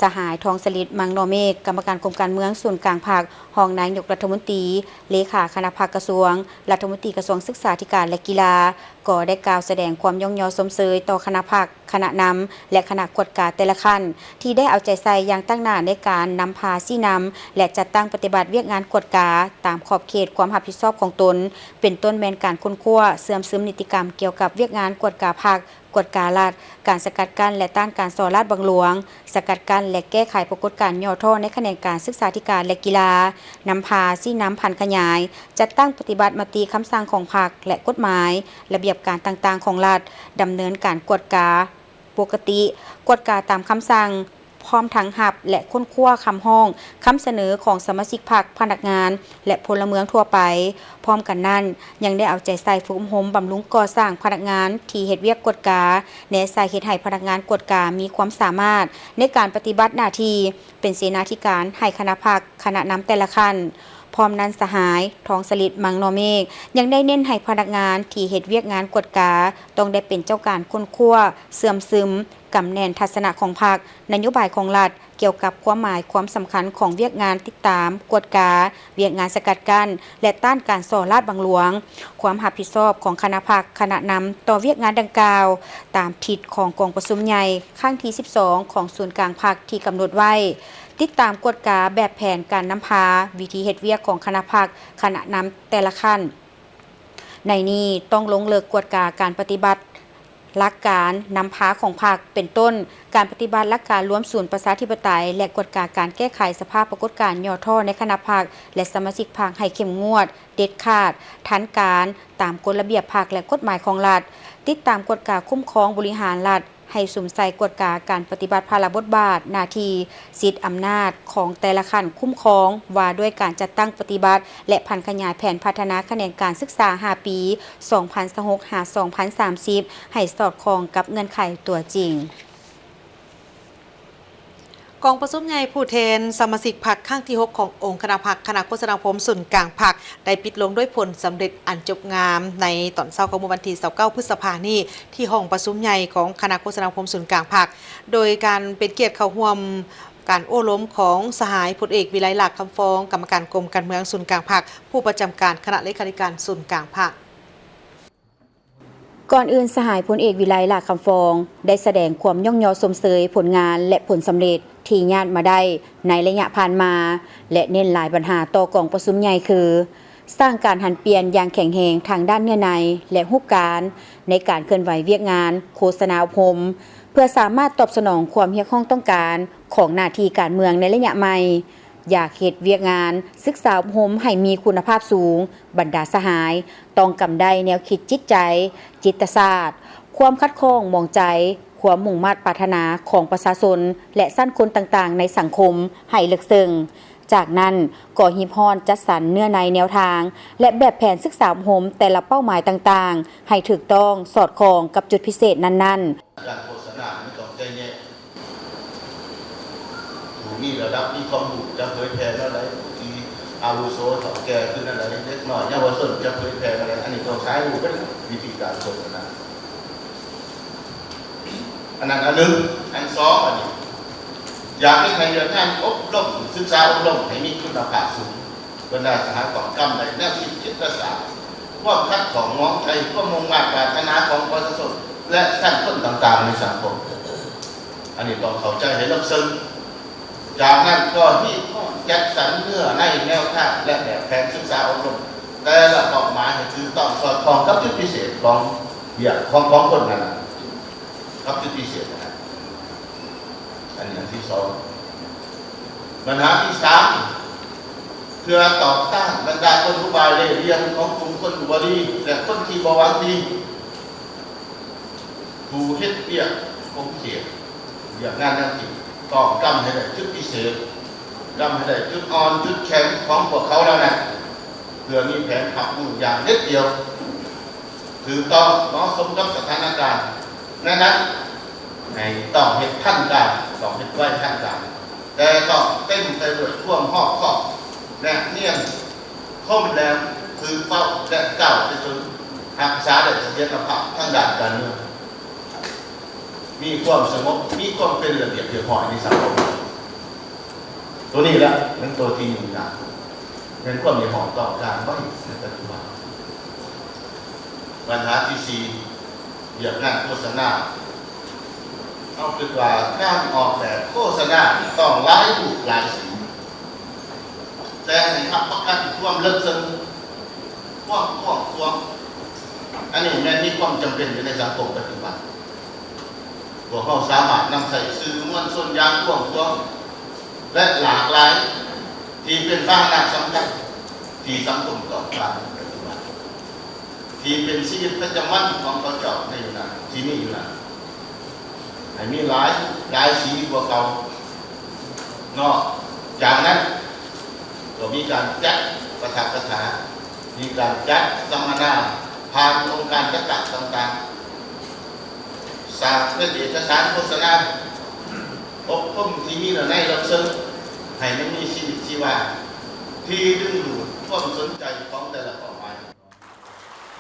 ສະຫາຍ ທອງສະລິດ ມັງນໍເມກ ກຳມະການກົມການເມືອງສູນກາງພັກ, ຮອງນາຍົກລັດຖະມົນຕີ, ເລຂາຄະນະພັກກະຊວງ, ລັດຖະມົນຕີກະຊວງສຶກສາທິການ ແລະ ກິລາ ກໍໄດ້ກ່າວສະແດງຄວາມຍ້ອງຍໍຊົມເຊີຍຕໍ່ຄະນະພັກ, ຄະນະນຳ ແລະ ຄະນະກວດກາແຕ່ລະຂັ້ນ ທີ່ໄດ້ເອົາໃຈໃສ່ຢ່າງຕັ້ງໜ້າໃນການນຳພາຊີ້ນຳ ແລະ ຈັດຕັ້ງປະຕິບັດວຽກງານກວດກາຕາມຂອບເຂດຄວາມຮັບຜິດຊອບຂອງຕົນ, ເປັນຕົ້ນແມ່ນການຄົ້ນຄວ້າ, ເຊື່ອມຊຶມນິຕິກຳກ່ຽວກັບວຽກງານກວດກາພັກ, ກວດກາລັດ, ການສະກັດກັ້ນ ແລະ ຕ້ານການສໍ້ລາດບັງຫຼວງ, ສະກັດກັ້ນ ແລະ ແກ້ໄຂປາກົດການຫຍໍ້ທໍ້ໃນຂະແໜງການສຶກສາທິການ ແລະ ກິລາ, ນຳພາຊີ້ນຳຜັນຂະຫຍາຍ, ຈັດຕັ້ງປະຕິບັດມະຕິຄຳສັ່ງຂອງພັກ ແລະ ກົດໝາຍ, ລະບຽບການຕ່າງໆຂອງລັດ, ດຳເນີນການກວດກາ ປົກກະຕິ, ກວດກາຕາມຄຳສັ່ງ, ພ້ອມທັງຮັບ ແລະ ຄົ້ນຄວ້າຄຳຮ້ອງ, ຄຳສະເໜີຂອງສະມາຊິກພັກ, ພະນັກງານ ແລະ ພົນລະເມືອງທົ່ວໄປ. ພ້ອມກັນນັ້ນ, ຍັງໄດ້ເອົາໃຈໃສ່ຝຶກອົບຮົມບຳລຸງກໍ່ສ້າງພະນັກງານທີ່ເຮັດວຽກກວດກາ, ແນໃສ່ເຮັດໃຫ້ພະນັກງານກວດກາມີຄວາມສາມາດໃນການປະຕິບັດໜ້າທີ່ເປັນເສນາທິການໃຫ້ຄະນະພັກ, ຄະນະນຳແຕ່ລະຂັ້ນ. ພ້ອມນັ້ນ, ສະຫາຍ ທອງສະລິດ ມັງນໍເມກ ຍັງໄດ້ເນັ້ນໃຫ້ພະນັກງານທີ່ເຮັດວຽກງານກວດກາ ຕ້ອງໄດ້ເປັນເຈົ້າການຄົ້ນຄວ້າ, ເຊື່ອມຊຶມ, ກຳແໜ້ນທັດສະນະຂອງພັກ, ນະໂຍບາຍຂອງລັດ ກ່ຽວກັບຄວາມໝາຍຄວາມສຳຄັນຂອງວຽກງານຕິດຕາມ, ກວດກາ, ວຽກງານສະກັດກັ້ນ ແລະ ຕ້ານການສໍ້ລາດບັງຫຼວງ, ຄວາມຮັບຜິດຊອບຂອງຄະນະພັກ, ຄະນະນຳຕໍ່ວຽກງານດັ່ງກ່າວ ຕາມທິດຂອງກອງປະຊຸມໃຫຍ່ຄັ້ງທີສິບສອງຂອງສູນກາງພັກທີ່ກຳນົດໄວ້, ຕິດຕາມກວດກາແບບແຜນການນຳພາ, ວິທີເຮັດວຽກຂອງຄະນະພັກ, ຄະນະນຳແຕ່ລະຂັ້ນ. ໃນນີ້ຕ້ອງລົງເລິກກວດກາການປະຕິບັດຫຼັກການນຳພາຂອງພັກ ເປັນຕົ້ນ ການປະຕິບັດຫຼັກການລວມສູນປະຊາທິປະໄຕ ແລະ ກວດກາການແກ້ໄຂສະພາບປາກົດການຫຍໍ້ທໍ້ໃນຄະນະພັກ ແລະ ສະມາຊິກພັກໃຫ້ເຂັ້ມງວດ, ເດັດຂາດ, ທັນການ, ຕາມກົດລະບຽບພັກ ແລະ ກົດໝາຍຂອງລັດ, ຕິດຕາມກວດກາຄຸ້ມຄອງບໍລິຫານລັດ ໃຫ້ສຸມໃສ່ກວດກາການປະຕິບັດພາລະບົດບາດ, ໜ້າທີ່, ສິດອຳນາດຂອງແຕ່ລະຂັ້ນຄຸ້ມຄອງ ວ່າດ້ວຍການຈັດຕັ້ງປະຕິບັດ ແລະ ຜັນຂະຫຍາຍແຜນພັດທະນາຂະແໜງການສຶກສາຫ້າປີ ສອງພັນຊາວຫົກ ຫາ ສອງພັນສາມສິບ ໃຫ້ສອດຄ່ອງກັບເງື່ອນໄຂຕົວຈິງ. ກອງປະຊຸມໃຫຍ່ຜູ້ແທນສະມາຊິກພັກຄັ້ງທີຫົກຂອງອົງຄະນະພັກ ຄະນະໂຄສະນາອົບຮົມສູນກາງພັກ ໄດ້ປິດລົງດ້ວຍຜົນສຳເລັດອັນຈົບງາມໃນຕອນເຊົ້າຂອງມື້ວັນທີຊາວເກົ້າ ພຶດສະພານີ້ ທີ່ຫ້ອງປະຊຸມໃຫຍ່ຂອງຄະນະໂຄສະນາອົບຮົມສູນກາງພັກ ໂດຍການເປັນກຽດເຂົ້າຮ່ວມການໂອ້ລົມຂອງສະຫາຍພົນເອກ ວິໄລ ຫຼ້າຄຳຟອງ ກຳມະການກົມການເມືອງສູນກາງພັກ ຜູ້ປະຈຳການຄະນະເລຂາທິການສູນກາງພັກ. ກ່ອນອື່ນ, ສະຫາຍພົນເອກ ວິໄລ ຫຼ້າຄຳຟອງ ໄດ້ສະແດງຄວາມຍ້ອງຍໍຊົມເຊີຍຜົນງານ ແລະ ຜົນສຳເລັດທີ່ຍາດມາໄດ້ໃນໄລຍະຜ່ານມາ ແລະ ເນັ້ນຫຼາຍບັນຫາຕໍ່ກອງປະຊຸມໃຫຍ່ຄື ສ້າງການຫັນປ່ຽນຢ່າງແຂງແຮງທາງດ້ານເນື້ອໃນ ແລະ ຮູບການ ໃນການເຄື່ອນໄຫວວຽກງານໂຄສະນາອົບຮົມ ເພື່ອສາມາດຕອບສະໜອງຄວາມຮຽກຮ້ອງຕ້ອງການຂອງໜ້າທີ່ການເມືອງໃນໄລຍະໃໝ່. ຢາກເຮັດວຽກງານສຶກສາອົບຮົມໃຫ້ມີຄຸນນະພາບສູງ, ບັນດາສະຫາຍຕ້ອງກຳໄດ້ແນວຄິດຈິດໃຈ, ຈິດຕະສາດ, ຄວາມຂັດຂ້ອງໝອງໃຈ, ຄວາມມຸ່ງມາດປາດຖະໜາຂອງປະຊາຊົນ ແລະ ຊັ້ນຄົນຕ່າງໆໃນສັງຄົມໃຫ້ເລິກເຊິ່ງ. ຈາກນັ້ນກໍຮີບຮ້ອນຈັດສັນເນື້ອໃນແນວທາງ ແລະ ແບບແຜນສຶກສາອົບຮົມແຕ່ລະເປົ້າໝາຍຕ່າງໆ ໃຫ້ຖືກຕ້ອງສອດຄ່ອງກັບຈຸດພິເສດນັ້ນໆ. ການໂຄສະນາມັນຕ້ອງໃຈແຍະ ຜູ້ມີລະດັບມີຄວາມຮູ້ຈະເຜີຍແຜ່ແນວໃດ, ຜູ້ທີ່ອາວຸໂສເຖົ້າແກ່ຄືແນວໃດ, ເດັກນ້ອຍເຍົາວະຊົນຈະເຜີຍແຜ່ແນວໃດ, ອັນນີ້ຕ້ອງໃຊ້ຮູ້ເປັນວິທີການໂຄສະນາ. ອັນນັ້ນອັນໜຶ່ງ. ອັນສອງ ອັນນີ້ ຢາກເຮັດໃຫ້ວຽກງານອົບຮົມ, ສຶກສາອົບຮົມໃຫ້ມີຄຸນນະພາບສູງ. ບັນດາສະຫາຍຕ້ອງກຳໄດ້ແນວຄິດຈິດຕະສາດ, ຄວາມຂັດຂ້ອງໝອງໃຈ, ຄວາມມຸ່ງມາດປາດຖະໜາຂອງປະຊາຊົນ ແລະ ຊັ້ນຄົນຕ່າງໆໃນສັງຄົມ. ອັນນີ້ຕ້ອງເຂົ້າໃຈໃຫ້ເລິກເຊິ່ງ. ຈາກນັ້ນກໍຮີບຮ້ອນຈັດສັນເນື້ອໃນແນວທາງ ແລະ ແບບແຜນສຶກສາອົບຮົມແຕ່ລະເປົ້າໝາຍໃຫ້ຖືກຕ້ອງສອດຄ່ອງກັບຈຸດພິເສດຂອງວຽກ ຂອງ ຂອງຄົນນັ້ນນະ ກັບຈຸດພິເສດນັ້ນນະ. ອັນນີ້ອັນທີສອງ. ບັນຫາທີສາມ ເພື່ອຕໍ່ຕ້ານບັນດາກົນອຸບາຍເລ່ຫຼ່ຽມຂອງກຸ່ມຄົນບໍ່ດີ ແລະ ຄົນທີ່ບໍ່ຫວັງດີ ຜູ້ເຮັດວຽກຂົງເຂດ ວຽກງານແນວຄິດ ຕ້ອງກຳໃຫ້ໄດ້ຈຸດພິເສດ, ກຳໃຫ້ໄດ້ຈຸດອ່ອນຈຸດແຂງຂອງພວກເຂົາເຫຼົ່ານັ້ນ ເພື່ອມີແຜນຮັບມືຢ່າງເດັດດ່ຽວ, ຖືກຕ້ອງເໝາະສົມກັບສະຖານະການ. ໃນນັ້ນ ໃຫ້ຕ້ອງເຮັດທັນການ, ຕ້ອງເຮັດໄວທັນການ, ແຕ່ຕ້ອງເຕັມໄປດ້ວຍຄວາມຮອບຄອບ, ແນບນຽນ, ຄົມແຫຼມ, ຖືກເປົ້າ ແລະ ກ້າວໄປຈົນຮັກສາໄດ້ສະຖຽນລະພາບທາງດ້ານການເມືອງ, ມີຄວາມສະຫງົບ, ມີຄວາມເປັນລະບຽບຮຽບຮ້ອຍໃນສັງຄົມ. ໂຕນີ້ລະແມ່ນໂຕທີ່ຫຍຸ້ງຍາກ, ແມ່ນຄວາມຮຽກຮ້ອງຕ້ອງການໄວ້ໃນປັດຈຸບັນ. ບັນຫາທີສີ່ ວຽກງານໂຄສະນາ. ເຮົາຄິດວ່າການອອກແບບໂຄສະນາຕ້ອງຫຼາຍຮູບຫຼາຍສີ, ແຕ່ໃຫ້ຮັບປະກັນຄວາມເລິກເຊິ່ງ, ຄວາມກວ້າງຂວາງ. ອັນນີ້ແມ່ນມີຄວາມຈຳເປັນຢູ່ໃນສັງຄົມປັດຈຸບັນ. ພວກເຮົາສາມາດນຳໃຊ້ສື່ມວນຊົນຢ່າງກວ້າງຂວາງ ແລະ ຫຼາກຫຼາຍ ທີ່ເປັນພາຫະນະສຳຄັນທີ່ສັງຄົມຕ້ອງການໃນປັດຈຸບັນ, ທີ່ເປັນຊີວິດປະຈຳວັນຂອງເຂົາເຈົ້າໃນຢູ່ນັ້ນ, ທີ່ມີຢູ່ນັ້ນ, ໃຫ້ມີຫຼາຍ, ຫຼາຍສີກວ່າເກົ່າ, ນອກຈາກນັ້ນກໍມີການຈັດປາຖະກະຖາ, ມີການຈັດສຳມະນາຜ່ານອົງການຈັດຕັ້ງຕ່າງໆ, ສ້າງເປັນເອກະສານໂຄສະນາ, ອົບຮົມທີ່ມີເນື້ອໃນເລິກເຊິ່ງ ໃຫ້ມັນມີຊີວິດຊີວາ ທີ່ດຶງດູດຄວາມສົນໃຈຂອງແຕ່ລະເປົ້າໝາຍ.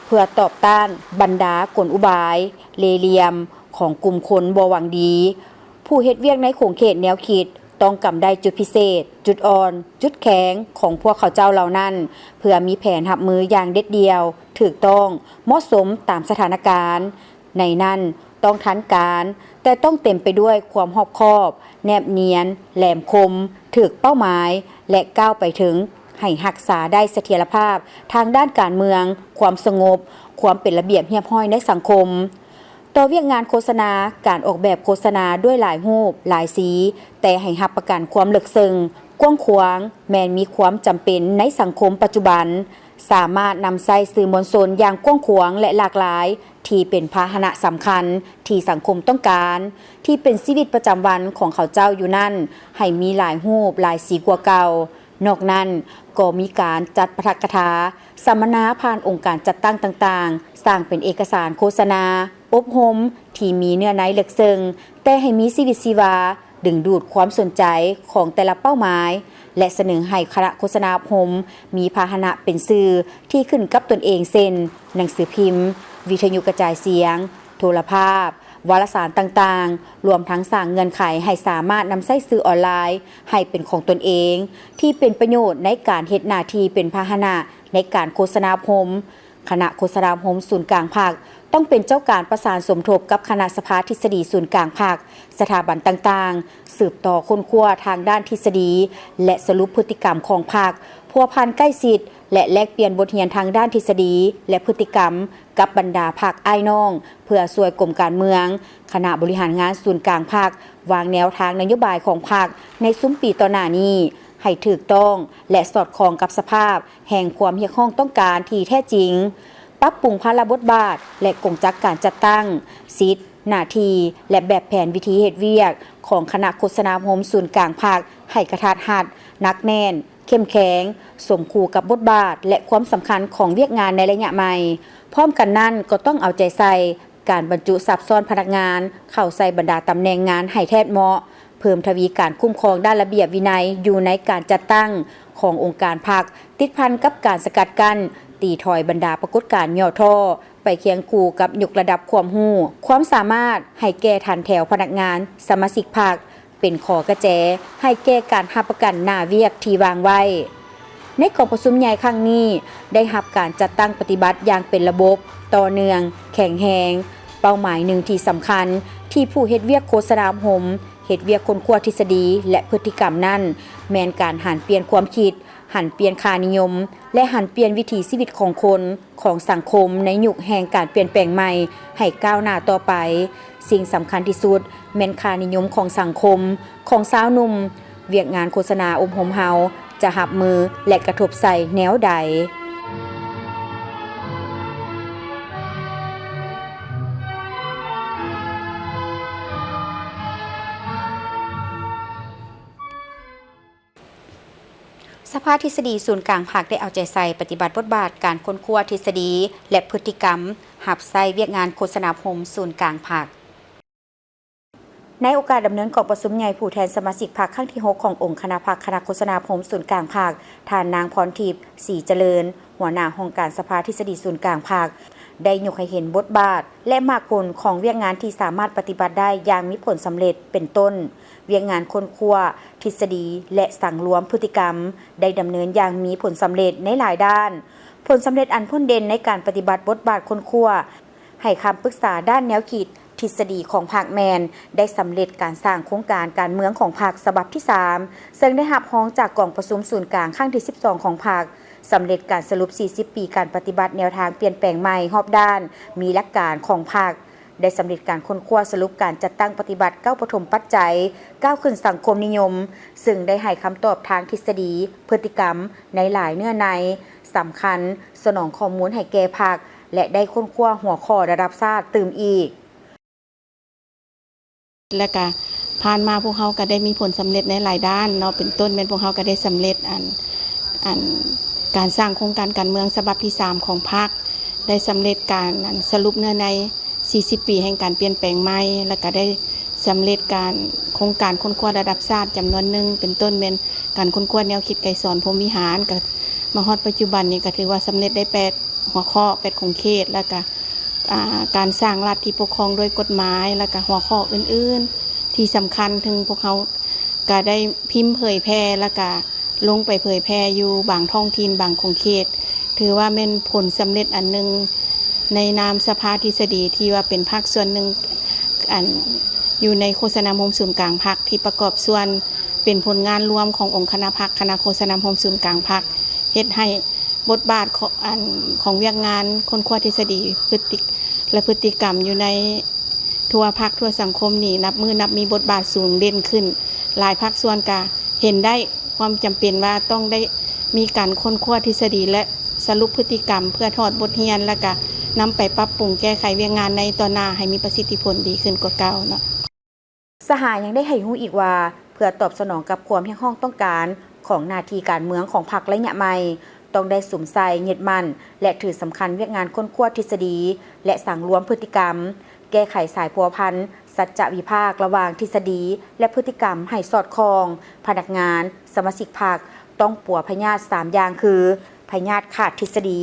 ເພື່ອຕອບຕ້ານບັນດາກົນອຸບາຍເລ່ຫຼ່ຽມຂອງກຸ່ມຄົນບໍ່ຫວັງດີ, ຜູ້ເຮັດວຽກໃນຂົງເຂດແນວຄິດຕ້ອງກຳໄດ້ຈຸດພິເສດ, ຈຸດອ່ອນ, ຈຸດແຂງຂອງພວກເຂົາເຈົ້າເຫຼົ່ານັ້ນ, ເພື່ອມີແຜນຮັບມືຢ່າງເດັດດ່ຽວ, ຖືກຕ້ອງ, ເໝາະສົມຕາມສະຖານະການ. ໃນນັ້ນຕ້ອງທັນການ, ແຕ່ຕ້ອງເຕັມໄປດ້ວຍຄວາມຮອບຄອບ, ແນບນຽນ, ແຫຼມຄົມ, ຖືກເປົ້າໝາຍ ແລະ ກ້າວໄປເຖິງ, ໃຫ້ຮັກສາໄດ້ສະຖຽນລະພາບທາງດ້ານການເມືອງ, ຄວາມສະຫງົບ, ຄວາມເປັນລະບຽບຮຽບຮ້ອຍໃນສັງຄົມ. ຕໍ່ວຽກງານໂຄສະນາ, ການອອກແບບໂຄສະນາດ້ວຍຫຼາຍຮູບ, ຫຼາຍສີ, ແຕ່ໃຫ້ຮັບປະກັນຄວາມເລິກເຊິ່ງ, ກວ້າງຂວາງ, ແມ່ນມີຄວາມຈຳເປັນໃນສັງຄົມປັດຈຸບັນ, ສາມາດນຳໃຊ້ສື່ມວນຊົນຢ່າງກວ້າງຂວາງ ແລະ ຫຼາກຫຼາຍ, ທີ່ເປັນພາຫະນະສຳຄັນທີ່ສັງຄົມຕ້ອງການ, ທີ່ເປັນຊີວິດປະຈຳວັນຂອງເຂົາເຈົ້າຢູ່ນັ້ນ ໃຫ້ມີຫຼາຍຮູບ, ຫຼາຍສີກວ່າເກົ່າ. ນອກນັ້ນກໍມີການຈັດປາຖະກະຖາ, ສຳມະນາຜ່ານອົງການຈັດຕັ້ງຕ່າງໆ, ສ້າງເປັນເອກະສານໂຄສະນາ, ອົບຮົມທີ່ມີເນື້ອໃນເລິກເຊິ່ງ, ແຕ່ໃຫ້ມີຊີວິດຊີວາ, ດຶງດູດຄວາມສົນໃຈຂອງແຕ່ລະເປົ້າໝາຍ ແລະ ສະເໜີໃຫ້ຄະນະໂຄສະນາອົບຮົມມີພາຫະນະເປັນສື່ທີ່ຂຶ້ນກັບຕົນເອງ ເຊັ່ນ ໜັງສືພິມ, ວິທະຍຸກະຈາຍສຽງ, ໂທລະພາບ, ວາລະສານຕ່າງໆ, ລວມທັງສ້າງເງື່ອນໄຂໃຫ້ສາມາດນຳໃຊ້ສື່ອອນລາຍໃຫ້ເປັນຂອງຕົນເອງ, ທີ່ເປັນປະໂຫຍດໃນການເຮັດໜ້າທີ່ເປັນພາຫະນະໃນການໂຄສະນາອົບຮົມ. ຄະນະໂຄສະນາອົບຮົມສູນກາງພັກ ຕ້ອງເປັນເຈົ້າການປະສານສົມທົບກັບຄະນະສະພາທິດສະດີສູນກາງພັກ, ສະຖາບັນຕ່າງໆ, ສືບຕໍ່ຄົ້ນຄວ້າທາງດ້ານທິດສະດີ ແລະ ສະຫຼຸບພຶດຕິກຳຂອງພັກ, ພົວພັນໃກ້ຊິດ ແລະ ແລກປ່ຽນບົດຮຽນທາງດ້ານທິດສະດີ ແລະ ພຶດຕິກຳກັບບັນດາພັກອ້າຍນ້ອງ ເພື່ອຊ່ວຍກົມການເມືອງ. ຄະນະບໍລິຫານງານສູນກາງພັກ ວາງແນວທາງນະໂຍບາຍຂອງພັກໃນຊຸມປີຕໍ່ໜ້ານີ້ ໃຫ້ຖືກຕ້ອງ ແລະ ສອດຄ່ອງກັບສະພາບແຫ່ງຄວາມຮຽກຮ້ອງຕ້ອງການທີ່ແທ້ຈິງ, ປັບປຸງພາລະບົດບາດ ແລະ ກົງຈັກການຈັດຕັ້ງ, ສິດ, ໜ້າທີ່ ແລະ ແບບແຜນວິທີເຮັດວຽກຂອງຄະນະໂຄສະນາອົບຮົມສູນກາງພັກໃຫ້ກະທັດຮັດ, ໜັກແໜ້ນ, ເຂັ້ມແຂງ, ສົມຄູ່ກັບບົດບາດ ແລະ ຄວາມສຳຄັນຂອງວຽກງານໃນໄລຍະໃໝ່. ພ້ອມກັນນັ້ນກໍຕ້ອງເອົາໃຈໃສ່ ການບັນຈຸສັບຊ້ອນພະນັກງານເຂົ້າໃສ່ບັນດາຕຳແໜ່ງງານໃຫ້ແທດເໝາະ, ເພີ່ມທະວີການຄຸ້ມຄອງດ້ານລະບຽບວິໄນຢູ່ໃນການຈັດຕັ້ງຂອງອົງການພັກ, ຕິດພັນກັບການສະກັດກັ້ນ, ຕີຖອຍບັນດາປາກົດການຫຍໍ້ທໍ້, ໄປຄຽງຄູ່ກັບຍົກລະດັບຄວາມຮູ້, ຄວາມສາມາດໃຫ້ແກ່ຖັນແຖວພະນັກງານສະມາຊິກພັກ, ເປັນຂໍ້ກະແຈໃຫ້ແກ່ການຮັບປະກັນໜ້າວຽກທີ່ວາງໄວ້. ໃນກອງປະຊຸມໃຫຍ່ຄັ້ງນີ້ ໄດ້ຮັບການຈັດຕັ້ງປະຕິບັດຢ່າງເປັນລະບົບ, ຕໍ່ເນື່ອງ, ແຂງແຮງ. ເປົ້າໝາຍໜຶ່ງທີ່ສຳຄັນທີ່ຜູ້ເຮັດວຽກໂຄສະນາອົບຮົມ ເຮັດວຽກຄົ້ນຄວ້າທິດສະດີ ແລະ ພຶດຕິກຳນັ້ນ ແມ່ນການຫັນປ່ຽນຄວາມຄິດ, ຫັນປ່ຽນຄ່ານິຍົມ ແລະ ຫັນປ່ຽນວິຖີຊີວິດຂອງຄົນ, ຂອງສັງຄົມໃນຍຸກແຫ່ງການປ່ຽນແປງໃໝ່ໃຫ້ກ້າວໜ້າຕໍ່ໄປ. ສິ່ງສຳຄັນທີ່ສຸດແມ່ນຄ່ານິຍົມຂອງສັງຄົມ, ຂອງຊາວໜຸ່ມ. ວຽກງານໂຄສະນາອົບຮົມເຮົາຈະຮັບມື ແລະ ກະທົບໃສ່ແນວໃດ? ສະພາທິດສະດີສູນກາງພັກໄດ້ເອົາໃຈໃສ່ປະຕິບັດບົດບາດການຄົ້ນຄວ້າທິດສະດີ ແລະ ພຶດຕິກຳ ຮັບໃຊ້ວຽກງານໂຄສະນາອົບຮົມສູນກາງພັກ. ໃນໂອກາດດຳເນີນກອງປະຊຸມໃຫຍ່ຜູ້ແທນສະມາຊິກພັກຄັ້ງທີຫົກຂອງອົງຄະນະພັກຄະນະໂຄສະນາອົບຮົມສູນກາງພັກ, ທ່ານນາງ ພອນທິບ ສີຈະເລີນ ຫົວໜ້າຫ້ອງການສະພາທິດສະດີສູນກາງພັກ ໄດ້ຍົກໃຫ້ເຫັນບົດບາດ ແລະ ໝາກຜົນຂອງວຽກງານທີ່ສາມາດປະຕິບັດໄດ້ຢ່າງມີຜົນສຳເລັດ ເປັນຕົ້ນ ວຽກງານຄົ້ນຄວ້າທິດສະດີ ແລະ ສັງລວມພຶດຕິກຳ ໄດ້ດຳເນີນຢ່າງມີຜົນສຳເລັດໃນຫຼາຍດ້ານ. ຜົນສຳເລັດອັນພົ້ນເດັ່ນໃນການປະຕິບັດບົດບາດຄົ້ນຄວ້າ ໃຫ້ຄຳປຶກສາດ້ານແນວຄິດທິດສະດີຂອງພັກແມ່ນ ໄດ້ສຳເລັດການສ້າງໂຄງການການເມືອງຂອງພັກສະບັບທີສາມ ເຊິ່ງໄດ້ຮັບຮອງຈາກກອງປະຊຸມສູນກາງຄັ້ງທີສິບສອງຂອງພັກ, ສຳເລັດການສະຫຼຸບສີ່ສິບປີການປະຕິບັດແນວທາງປ່ຽນແປງໃໝ່ຮອບດ້ານມີຫຼັກການຂອງພັກ, ໄດ້ສຳເລັດການຄົ້ນຄວ້າສະຫຼຸບການຈັດຕັ້ງປະຕິບັດເກົ້າປະຖົມປັດໄຈ ກ້າວຂຶ້ນສັງຄົມນິຍົມ, ເຊິ່ງໄດ້ໃຫ້ຄຳຕອບທາງທິດສະດີ, ພຶດຕິກຳໃນຫຼາຍເນື້ອໃນສຳຄັນ, ສະໜອງຂໍ້ມູນໃຫ້ແກ່ພັກ ແລະ ໄດ້ຄົ້ນຄວ້າຫົວຂໍ້ລະດັບຊາດຕື່ມອີກ. ແລະກະ ຜ່ານມາພວກເຮົາກໍໄດ້ມີຜົນສຳເລັດໃນຫຼາຍດ້ານເນາະ, ເປັນຕົ້ນແມ່ນພວກເຮົາກໍໄດ້ສຳເລັດອັນ ອັນ ການສ້າງໂຄງການການເມືອງສະບັບທີສາມຂອງພັກ, ໄດ້ສຳເລັດການ ອັນ ສະຫຼຸບເນື້ອໃນສີ່ສິບປີແຫ່ງການປ່ຽນແປງໃໝ່, ແລ້ວກໍໄດ້ສຳເລັດການ ໂຄງການຄົ້ນຄວ້າລະດັບຊາດຈຳນວນໜຶ່ງ, ເປັນຕົ້ນແມ່ນການຄົ້ນຄວ້າແນວຄິດໄກສອນພົມວິຫານ, ກໍມາຮອດປັດຈຸບັນນີ້ກໍຖືວ່າສຳເລັດໄດ້ແປດຫົວຂໍ້ ແປດຂົງເຂດ, ແລ້ວກໍ ອ່າ ການສ້າງລັດທີ່ປົກຄອງໂດຍກົດໝາຍ ແລ້ວກະຫົວຂໍ້ອື່ນໆທີ່ສຳຄັນ ເຖິງພວກເຮົາກະໄດ້ພິມເຜີຍແຜ່ ແລ້ວກະລົງໄປເຜີຍແຜ່ຢູ່ບາງທ້ອງຖິ່ນ ບາງຂົງເຂດ, ຖືວ່າແມ່ນຜົນສຳເລັດອັນໜຶ່ງ ໃນນາມສະພາທິດສະດີ ທີ່ວ່າເປັນພາກສ່ວນໜຶ່ງ ອັນ ຢູ່ໃນໂຄສະນາອົບຮົມສູນກາງພັກ ທີ່ປະກອບສ່ວນເປັນຜົນງານລວມຂອງອົງຄະນະພັກ, ຄະນະໂຄສະນາອົບຮົມສູນກາງພັກ ເຮັດໃຫ້ ບົດບາດຂອງ ອັນ ຂອງວຽກງານຄົ້ນຄວ້າທິດສະດີ ພຶດຕິ ແລະ ພຶດຕິກຳຢູ່ໃນທົ່ວພັກທົ່ວສັງຄົມນີ້ ນັບມື້ນັບມີບົດບາດສູງເດັ່ນຂຶ້ນ. ຫຼາຍພາກສ່ວນກະເຫັນໄດ້ຄວາມຈຳເປັນວ່າຕ້ອງໄດ້ມີການຄົ້ນຄວ້າທິດສະດີ ແລະ ສະຫຼຸບພຶດຕິກຳ ເພື່ອຖອດບົດຮຽນ ແລະ ກະນຳໄປປັບປຸງແກ້ໄຂວຽກງານໃນຕໍ່ໜ້າໃຫ້ມີປະສິດທິຜົນດີຂຶ້ນກວ່າເກົ່າເນາະ. ສະຫາຍຍັງໄດ້ໃຫ້ຮູ້ອີກວ່າ ເພື່ອຕອບສະໜອງກັບຄວາມຮຽກຮ້ອງຕ້ອງການຂອງໜ້າທີ່ການເມືອງຂອງພັກໄລຍະໃໝ່ ຕ້ອງໄດ້ສຸມໃສ່, ຍຶດໝັ້ນ ແລະ ຖືສຳຄັນວຽກງານຄົ້ນຄວ້າທິດສະດີ ແລະ ສັງລວມພຶດຕິກຳ, ແກ້ໄຂສາຍພົວພັນ, ສັດຈະວິພາກລະຫວ່າງທິດສະດີ ແລະ ພຶດຕິກຳໃຫ້ສອດຄ່ອງ. ພະນັກງານ, ສະມາຊິກພັກ ຕ້ອງປົວພະຍາດສາມຢ່າງຄື ພະຍາດຂາດທິດສະດີ,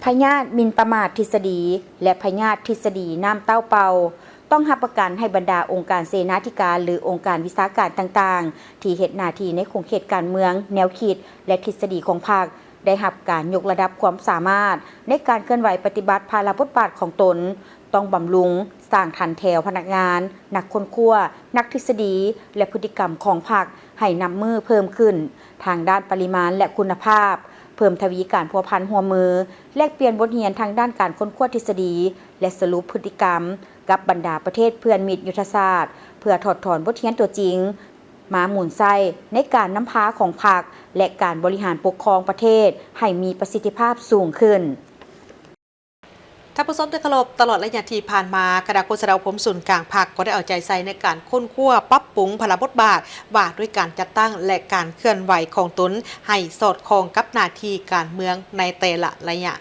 ພະຍາດໝິ່ນປະໝາດທິດສະດີ ແລະ ພະຍາດທິດສະດີນ້ຳເຕົ້າເປົ່າ. ຕ້ອງຮັບປະກັນໃຫ້ບັນດາອົງການເສນາທິການ ຫຼື ອົງການວິຊາການຕ່າງໆ ທີ່ເຮັດໜ້າທີ່ໃນຂົງເຂດການເມືອງ, ແນວຄິດ ແລະ ທິດສະດີຂອງພັກ ໄດ້ຮັບການຍົກລະດັບຄວາມສາມາດໃນການເຄື່ອນໄຫວປະຕິບັດພາລະບົດບາດຂອງຕົນ. ຕ້ອງບຳລຸງ, ສ້າງຖັນແຖວພະນັກງານ, ນັກຄົ້ນຄວ້າ, ນັກທິດສະດີ ແລະ ພຶດຕິກຳຂອງພັກໃຫ້ນັບມື້ເພີ່ມຂຶ້ນ ທາງດ້ານປະລິມານ ແລະ ຄຸນນະພາບ, ເພີ່ມທະວີການພົວພັນຮ່ວມມື, ແລກປ່ຽນບົດຮຽນທາງດ້ານການຄົ້ນຄວ້າທິດສະດີ ແລະ ສະຫຼຸບພຶດຕິກຳກັບບັນດາປະເທດເພື່ອນມິດຍຸດທະສາດ ເພື່ອຖອດຖອນບົດຮຽນຕົວຈິງ ມາໝູນໃຊ້ໃນການນຳພາຂອງພັກ ແລະ ການບໍລິຫານປົກຄອງປະເທດໃຫ້ມີປະສິດທິພາບສູງຂຶ້ນ. ທ່ານຜູ້ຊົມທີ່ເຄົາລົບ, ຕະຫຼອດໄລຍະທີ່ຜ່ານມາ, ຄະນະໂຄສະນາອົບຮົມສູນກາງພັກກໍໄດ້ເອົາໃຈໃສ່ໃນການຄົ້ນຄວ້າ, ປັບປຸງພາລະບົດບາດວ່າດ້ວຍການຈັດຕັ້ງ ແລະ ການເຄື່ອນໄຫວຂອງຕົນໃຫ້ສອດຄ່ອງກັບໜ້າທີ່ການເມືອງໃນແຕ່ລະໄລຍະ.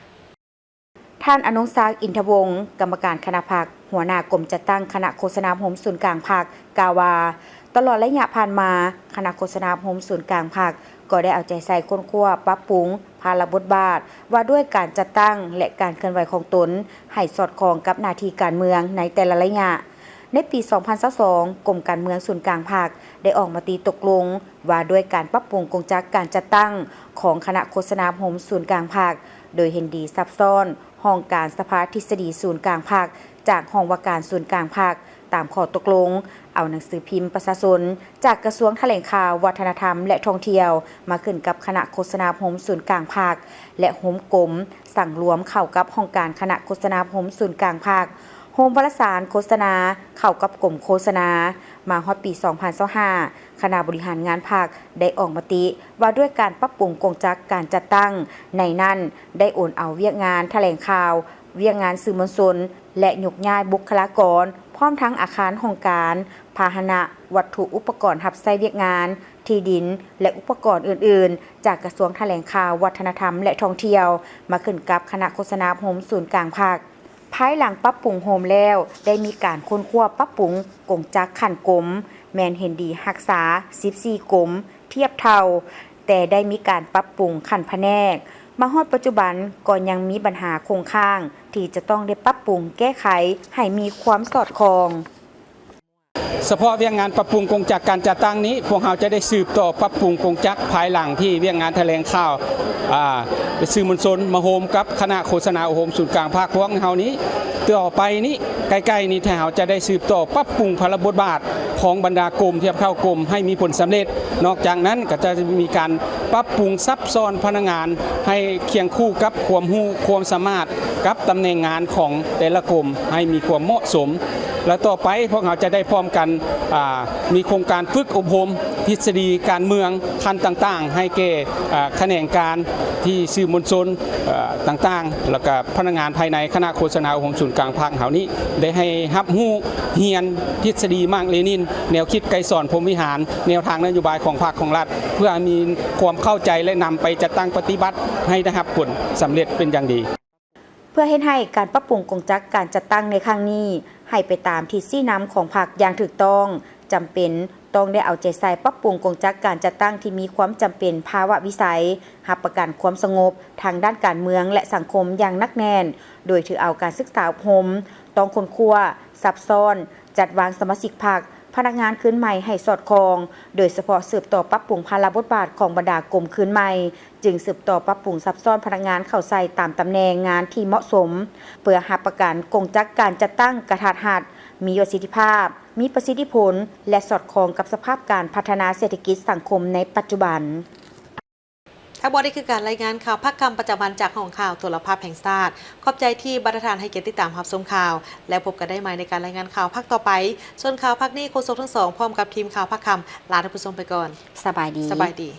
ທ່ານ ອະນຸສັກ ອິນທະວົງ, ກຳມະການຄະນະພັກ, ຫົວໜ້າກົມຈັດຕັ້ງຄະນະໂຄສະນາອົບຮົມສູນກາງພັກ ກ່າວວ່າ ຕະຫຼອດໄລຍະຜ່ານມາ, ຄະນະໂຄສະນາອົບຮົມສູນກາງພັກ ກໍໄດ້ເອົາໃຈໃສ່ຄົ້ນຄວ້າ, ປັບປຸງພາລະບົດບາດວ່າດ້ວຍການຈັດຕັ້ງ ແລະ ການເຄື່ອນໄຫວຂອງຕົນ ໃຫ້ສອດຄ່ອງກັບໜ້າທີ່ການເມືອງໃນແຕ່ລະໄລຍະ. ໃນປີສອງພັນຊາວສອງ ກົມການເມືອງສູນກາງພັກ ໄດ້ອອກມະຕິຕົກລົງວ່າດ້ວຍການປັບປຸງກົງຈັກການຈັດຕັ້ງຂອງຄະນະໂຄສະນາອົບຮົມສູນກາງພັກ ໂດຍເຫັນດີຊັບຊ້ອນຫ້ອງການສະພາທິດສະດີສູນກາງພັກ ຈາກຫ້ອງວ່າການສູນກາງພັກ ຕາມຂໍ້ຕົກລົງເອົາໜັງສືພິມປະຊາຊົນ ຈາກກະຊວງຖະແຫຼງຂ່າວ, ວັດທະນະທຳ ແລະ ທ່ອງທ່ຽວ ມາຂຶ້ນກັບຄະນະໂຄສະນາອົບຮົມສູນກາງພັກ ແລະ ໂຮມກົມສັງລວມເຂົ້າກັບຫ້ອງການຄະນະໂຄສະນາອົບຮົມສູນກາງພັກ, ໂຮມວາລະສານໂຄສະນາເຂົ້າກັບກົມໂຄສະນາ. ມາຮອດປີສອງພັນຊາວຫ້າ ຄະນະບໍລິຫານງານພັກໄດ້ອອກມະຕິວ່າດ້ວຍການປັບປຸງກົງຈັກການຈັດຕັ້ງ, ໃນນັ້ນໄດ້ໂອນເອົາວຽກງານຖະແຫຼງຂ່າວ, ວຽກງານສື່ມວນຊົນ ແລະ ຍົກຍ້າຍບຸກຄະລາກອນ ພ້ອມທັງອາຄານຫ້ອງການ, ພາຫະນະ, ວັດຖຸອຸປະກອນຮັບໃຊ້ວຽກງານ, ທີ່ດິນ ແລະ ອຸປະກອນອື່ນໆ ຈາກກະຊວງຖະແຫຼງຂ່າວ, ວັດທະນະທຳ ແລະ ທ່ອງທ່ຽວ ມາຂຶ້ນກັບຄະນະໂຄສະນາອົບຮົມສູນກາງພັກ. ພາຍຫຼັງປັບປຸງໂຮມແລ້ວ ໄດ້ມີການຄົ້ນຄວ້າປັບປຸງກົງຈັກຂັ້ນກົມ ແມ່ນເຫັນດີຮັກສາສິບສີ່ກົມທຽບເທົ່າ, ແຕ່ໄດ້ມີການປັບປຸງຂັ້ນພະແນກ. ມາຮອດປັດຈຸບັນກໍຍັງມີບັນຫາຄົງຄ້າງທີ່ຈະຕ້ອງໄດ້ປັບປຸງແກ້ໄຂໃຫ້ມີຄວາມສອດຄ່ອງ. ສະເພາະວຽກງານປັບປຸງກົງຈັກການຈັດຕັ້ງນີ້, ພວກເຮົາຈະໄດ້ສືບຕໍ່ປັບປຸງກົງຈັກພາຍຫຼັງທີ່ວຽກງານຖະແຫຼງຂ່າວ, ອາ, ສື່ມວນຊົນມາໂຮມກັບຄະນະໂຄສະນາອົບຮົມສູນກາງພັກພວກເຮົານີ້. ຕໍ່ໄປນີ້, ໃກ້ໆນີ້, ເຮົາຈະໄດ້ສືບຕໍ່ປັບປຸງພາລະບົດບາດຂອງບັນດາກົມ, ທຽບເທົ່າກົມໃຫ້ມີຜົນສຳເລັດ. ນອກຈາກນັ້ນ, ກໍຈະມີການປັບປຸງຊັບຊ້ອນພະນັກງານໃຫ້ຄຽງຄູ່ກັບຄວາມຮູ້ຄວາມສາມາດ ກັບຕຳແໜ່ງງານຂອງແຕ່ລະກົມໃຫ້ມີຄວາມເໝາະສົມ. ແລະຕໍ່ໄປພວກເຮົາຈະໄດ້ພ້ອມກັນ ອາ ມີໂຄງການຝຶກອົບຮົມທິດສະດີການເມືອງຂັ້ນຕ່າງໆ ໃຫ້ແກ່ ອາ ຂະແໜງການທີ່ສື່ມວນຊົນ ເອີ ຕ່າງໆ ແລ້ວກະພະນັກງານພາຍໃນຄະນະໂຄສະນາອົບຮົມສູນກາງພັກເຮົານີ້ ໄດ້ໃຫ້ຮັບຮູ້ຮຽນທິດສະດີມາກເລນິນ, ແນວຄິດໄກສອນ ພົມວິຫານ, ແນວທາງນະໂຍບາຍຂອງພັກຂອງລັດ ເພື່ອໃຫ້ມີຄວາມເຂົ້າໃຈ ແລະ ນຳໄປຈັດຕັ້ງປະຕິບັດໃຫ້ໄດ້ຮັບຜົນສຳເລັດເປັນຢ່າງດີ. ເພື່ອເຮັດໃຫ້ການປັບປຸງກົງຈັກການຈັດຕັ້ງໃນຄັ້ງນີ້ໃຫ້ໄປຕາມທິດຊີ້ນຳຂອງພັກຢ່າງຖືກຕ້ອງ, ຈຳເປັນຕ້ອງໄດ້ເອົາໃຈໃສ່ປັບປຸງກົງຈັກການຈັດຕັ້ງທີ່ມີຄວາມຈຳເປັນພາວະວິໄສ, ຮັບປະກັນຄວາມສະຫງົບທາງດ້ານການເມືອງ ແລະ ສັງຄົມຢ່າງໜັກແໜ້ນ, ໂດຍຖືເອົາການສຶກສາອົບຮົມ, ຕ້ອງຄົ້ນຄວ້າ, ຊັບຊ້ອນ, ຈັດວາງສະມາຊິກພັກ, ພະນັກງານຄືນໃໝ່ໃຫ້ສອດຄ່ອງ, ໂດຍສະເພາະສືບຕໍ່ປັບປຸງພາລະບົດບາດຂອງບັນດາກົມຄືນໃໝ່, ຈຶ່ງສືບຕໍ່ປັບປຸງຊັບຊ້ອນພະນັກງານເຂົ້າໃສ່ຕາມຕຳແໜ່ງງານທີ່ເໝາະສົມ ເພື່ອຮັບປະກັນກົງຈັກການຈັດຕັ້ງກະທັດຮັດ, ມີປະສິດທິພາບ, ມີປະສິດທິຜົນ ແລະ ສອດຄ່ອງກັບສະພາບການພັດທະນາເສດຖະກິດສັງຄົມໃນປັດຈຸບັນ. ທັງໝົດນີ້ຄືການລາຍງານຂ່າວພາກຄ່ຳປະຈຳວັນຈາກຫ້ອງຂ່າວໂທລະພາບແຫ່ງຊາດ. ຂອບໃຈທີ່ບັນດາທ່ານໃຫ້ກຽດຕິດຕາມຮັບຊົມຂ່າວ ແລະ ພົບກັນໄດ້ໃໝ່ໃນການລາຍງານຂ່າວພາກຕໍ່ໄປ. ສ່ວນຂ່າວພາກນີ້ ໂຄສົກທັງສອງ ພ້ອມກັບທີມຂ່າວພາກຄ່ຳ ລາທ່ານຜູ້ຊົມໄປກ່ອນ. ສະບາຍດີ. ສະບາຍດີ.